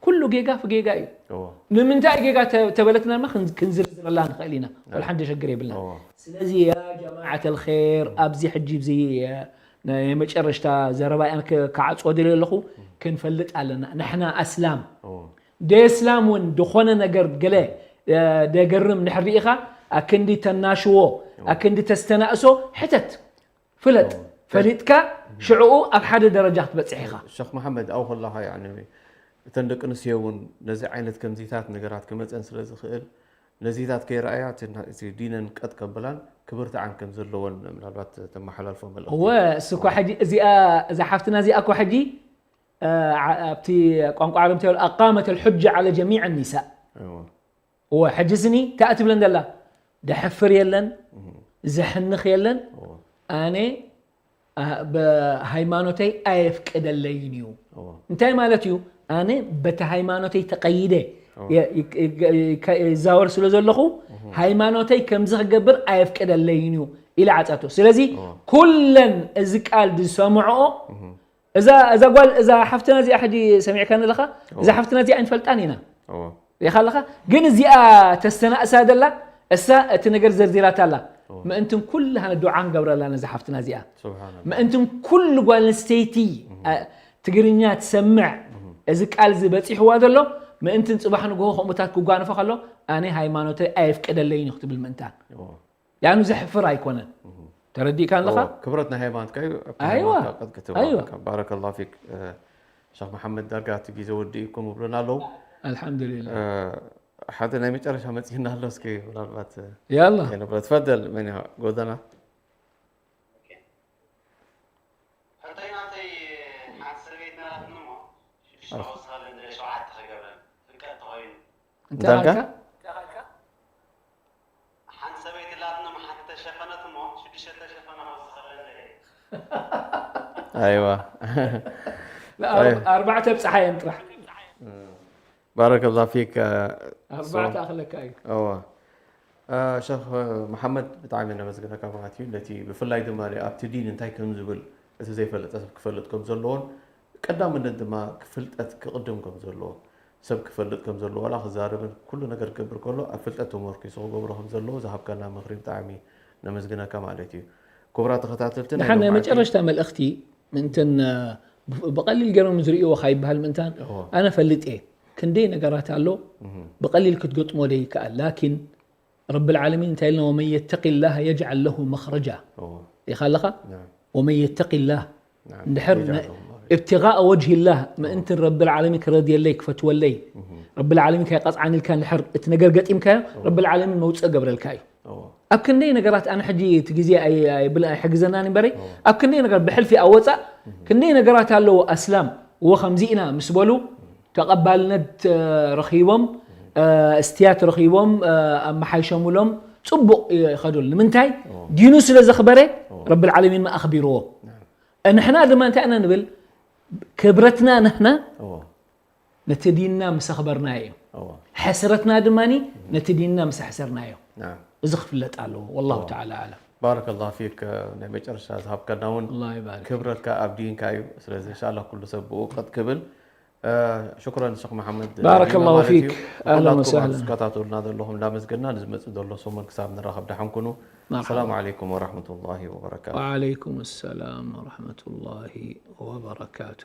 ኩሉ ጌጋ ፍጌጋ እዩ። እዎ ንምንታይ ጌጋ ተ- ተበለትና ድማ ክን- ክንዝርዝረላ ንኽእል ኢና። ወላ ሓንቲ ሸግር የብልና። እዎ ስለዚ ያ ጀማዓት ልር ኣብዚ ሕጂ ዚ ናይ መጨረሽታ ዘረባ እያን ከ- ክዓፅዎ ደልየ ኣለኹ። ክንፈልጥ ኣለና ንሕና ኣስላም እዎ ደስላም እውን ዝኾነ ነገር ገለ እ፣ ደገርም ንሕር ርኢኻ ኣክንዲ ተናሽዎ፣ ኣክንዲ ተስተናእሶ፣ ሕተት፣ ፍለጥ። ፈሊጥካ ሽዕኡ ኣብ ሓደ ደረጃ ክትበጽሕ ኢኻ። ሸኽ መሓመድ፣ ኣብኡ ከለኻ፣ ያኒ፣ እተን ደቂ ኣንስትዮ እውን ነዚ ዓይነት ከምዚታት ነገራት ክመጸን ስለ ዝኽእል፣ ነዚታት ከይረኣያ እቲ ና-፣ እቲ ዲነን ቀጥ ከብላን ክብርትዓን ከም ዘለወን ምናልባት ተመሓላልፎ መልእኽቲ። እወ፣ እሱ እኮ ሕጂ እዚኣ፣ እዛ ሓፍትና እዚኣ እኮ ሕጂ፣ እ፣ ዓ-፣ ኣብቲ ቋንቋ ዓረብ እንታይ ይብሉ? ኣቃመት ኣልሑጃ ዓለ ጀሚዕ ኒሳእ። እወ። እወ፣ ሕጂ ስኒ እንታይ ትብለን ዘላ? ደሕፍር የለን፣ እህ። ዘሕንኽ የለን። እወ። ኣነ፣ ኣ-፣ በ-፣ ሃይማኖተይ ኣየፍቅደለይን እዩ። እወ። እንታይ ማለት እዩ? ኣነ በቲ ሃይማኖተይ ተቐይደ እወ። የ-፣ ይ-፣ ይ-፣ ይ-፣ ይዛወር ስለ ዘለኹ፣ እህ። ሃይማኖተይ ከምዚ ክገብር ኣየፍቅደለይን እዩ ኢለ ዓጻቶ። ስለዚ እወ። ኩለን እዚ ቃል ዝሰምዖ፣ እህ። እዛ፣ እዛ ጓል፣ እዛ ሓፍትና እዚኣ ሕጂ ሰሚዕካኒ ኣለኻ? እዛ እወ። ሓፍትና እዚኣ ኣይንፈልጣን ኢና። እወ። ሪኢኻ ኣለኻ? ግን እዚኣ ተስተናእሳ ደላ፣ እሳ እቲ ነገር ዘርዚራታ ኣላ። እወ። ምእንትን ኩላህና ዱዓ ንገብረላ ነዛ ሓፍትና እዚኣ። ሱብሓነላህ። ምእንትን ኩሉ ጓል ኣንስተይቲ፣ እህ። ኣ፣ ትግርኛ ትሰምዕ፣ እህ። እዚ ቃል እዚ በጺሕዋ ዘሎ፣ ምእንትን ጽባሕ ንግሆ ከምኡታት ክጓነፎ ከሎ፣ ኣነ ሃይማኖተይ ኣየፍቅደለይን እዩ ክትብል ምእንታን። እወ። ያኑ ዘሕፍር ኣይኮነን። እህ። ተረዲእካ ኣለኻ? እወ፣ ክብረት ናይ ሃይማኖትካ እዩ፣ ኣብቲ ኣይዋ። ሃይማኖትካ ቀጥ ክትብል ኣይዋ። ኣለካ። ባረከላሁ ፊክ። እ፣ ሸኽ መሓመድ፣ ዳርጋ እቲ ግዜ ወዲእኩም ይብሉና ኣለዉ። ኣልሓምዱሊላህ። እ፣ ሓደ ናይ መጨረሻ መጺእና ኣሎ። እስኪ ምናልባት፣ እ፣ ያላ። ከይነበረ። ትፈደል፣ መን እያ? ጎደና። ሕቶይ ናተይ ሓንቲ ሰበይቲ ነራትኒ እሞ፣ ሽዱሽተ ኣፍ- ወስኸለን ሸውዓተ ክገብረን ፍልቀት ተኾይኑ። እንታይ እንታይ ኣልካ? ሓንቲ ሰበይቲ ላትና ሓንቲ ተሸፈነት እሞ ሽዱሽተ ተሸፈነ ወስኸለን። ኣይዋ። ላ፣ ኣር-፣ ኣይዋ። ኣርባዕተ ብፀሓየን ጥራሕ። ባረከላሁ ፊክ። ኣርባዕተ ኣኽለካ እዩ። እዋ። ሸኽ መሓመድ፣ ብጣዕሚ ነመስግነካ ማለት እዩ። ነቲ ብፍላይ ድማ ኣብቲ ዲን እንታይ ከም ዝብል እቲ ዘይፈለጠ ሰብ ክፈልጥ ከም ዘለዎን ቀዳምነት ድማ ክፍልጠት ክቕድም ከም ዘለዎ፣ ሰብ ክፈልጥ ከም ዘለዎ፣ ዋላ ክዛረብን ኩሉ ነገር ክገብር ከሎ ኣብ ፍልጠት ተመርኪሱ ክገብሮ ከም ዘለዎ ዝሃብካና ምኽሪ ብጣዕሚ ነመስግነካ ማለት እዩ። ክቡራት ተኸታተልቲ፣ ናይ ንሓን ናይ ሎማዕቲ መጨረሽታ መልእኽቲ ምእንተን፣ እ፣ ብ-፣ ብቐሊል ገይሮም ዝርእይዎ ካይበሃል ምእንታን፣ እዎ። ኣነ ፈልጥ እየ። ክንደይ ነገራት ኣሎ፣ እህ። ብቐሊል ክትገጥሞ ደይከኣል። ላኪን ረብል ዓለሚን እንታይ ኢልና? "ወመን የተቂላህ የጅዓል ለሁ መኽረጃ።" እዎ። ኢኻ ኣለኻ? ናም። "ወመን የተቂላህ" ናም። እንድሕር የጅዓል ነ-፣ ለሁ መኽረጃ። "እብትጋእ ወጅሂላህ" ምእንትን ረብል ዓለሚን ክረድየለይ፣ ክፈትወለይ፣ እህ። ረብል ዓለሚን ከይቀጽዓኒ ኢልካ እንድሕር እቲ ነገር ገጢምካዮ፣ እዎ። ረብል ዓለሚን መውጽእ ገብረልካ እዩ። እዎ። ኣብ ክንደይ ነገራት ኣነ ሕጂ እቲ ግዜ ኣይ-፣ ኣይብል-፣ ኣይሕግዘናን እምበረይ፣ እዎ። ኣብ ክንደይ ነገር ብሕልፊ ኣብ ወጻእ፣ እህ። ክንደይ ነገራት ኣለዎ ኣስላም፣ እዎ ከምዚ ኢና ምስ በሉ፣ ተቐባልነት፣ እ፣ ረኺቦም፣ እ፣ እስትያት ረኺቦም፣ እ፣ ኣመሓይሸሙሎም፣ ጽቡቕ ይኸዱሉ። ንምንታይ? እዎ። ዲኑ ስለ ዘኽበረ፣ እዎ። ረብል ዓለሚን ኣኽቢርዎ። ናም። ንሕና ድማ እንታይ ኢና ንብል? ክብረትና ንሕና እዎ። ነቲ ዲንና ምስ ኣኽበርናዮ እዩ። እዎ። ሕስረትና ድማ ነቲ ዲንና ምስ ኣሕሰርናዮ። ናም። እዚ ክፍለጥ ኣለዎ። ወላሁ እዎ። ተዓላ ኣዕለም። ባረከላሁ ፊክ። ናይ መጨረሻ ዝሃብካና እውን ኣላህ ይባርክ። ክብረትካ ኣብ ዲንካ እዩ። ስለዚ እንሻላ ኩሉ ሰብ ብኡ ቀጥ ክብል። እ፣ ሽኩረን ሸኽ መሓመድ ባረከላሁ ዲና ማለት ፊክ። እዩ። ኣህለን ንኹላትኩም ወሰህለን። ኣብዚ ዝከታተሉና ዘለኹም እንዳመስገንና ንዝመጽእ ዘሎ ሰሙን ክሳብ ንራኸብ ደሓን ኩኑ። መርሓባ። ሰላም ዓለይኩም ወራህመቱላሂ ወበረካቱ። ወዓለይኩም ሰላም ወራህመቱላሂ ወበረካቱ።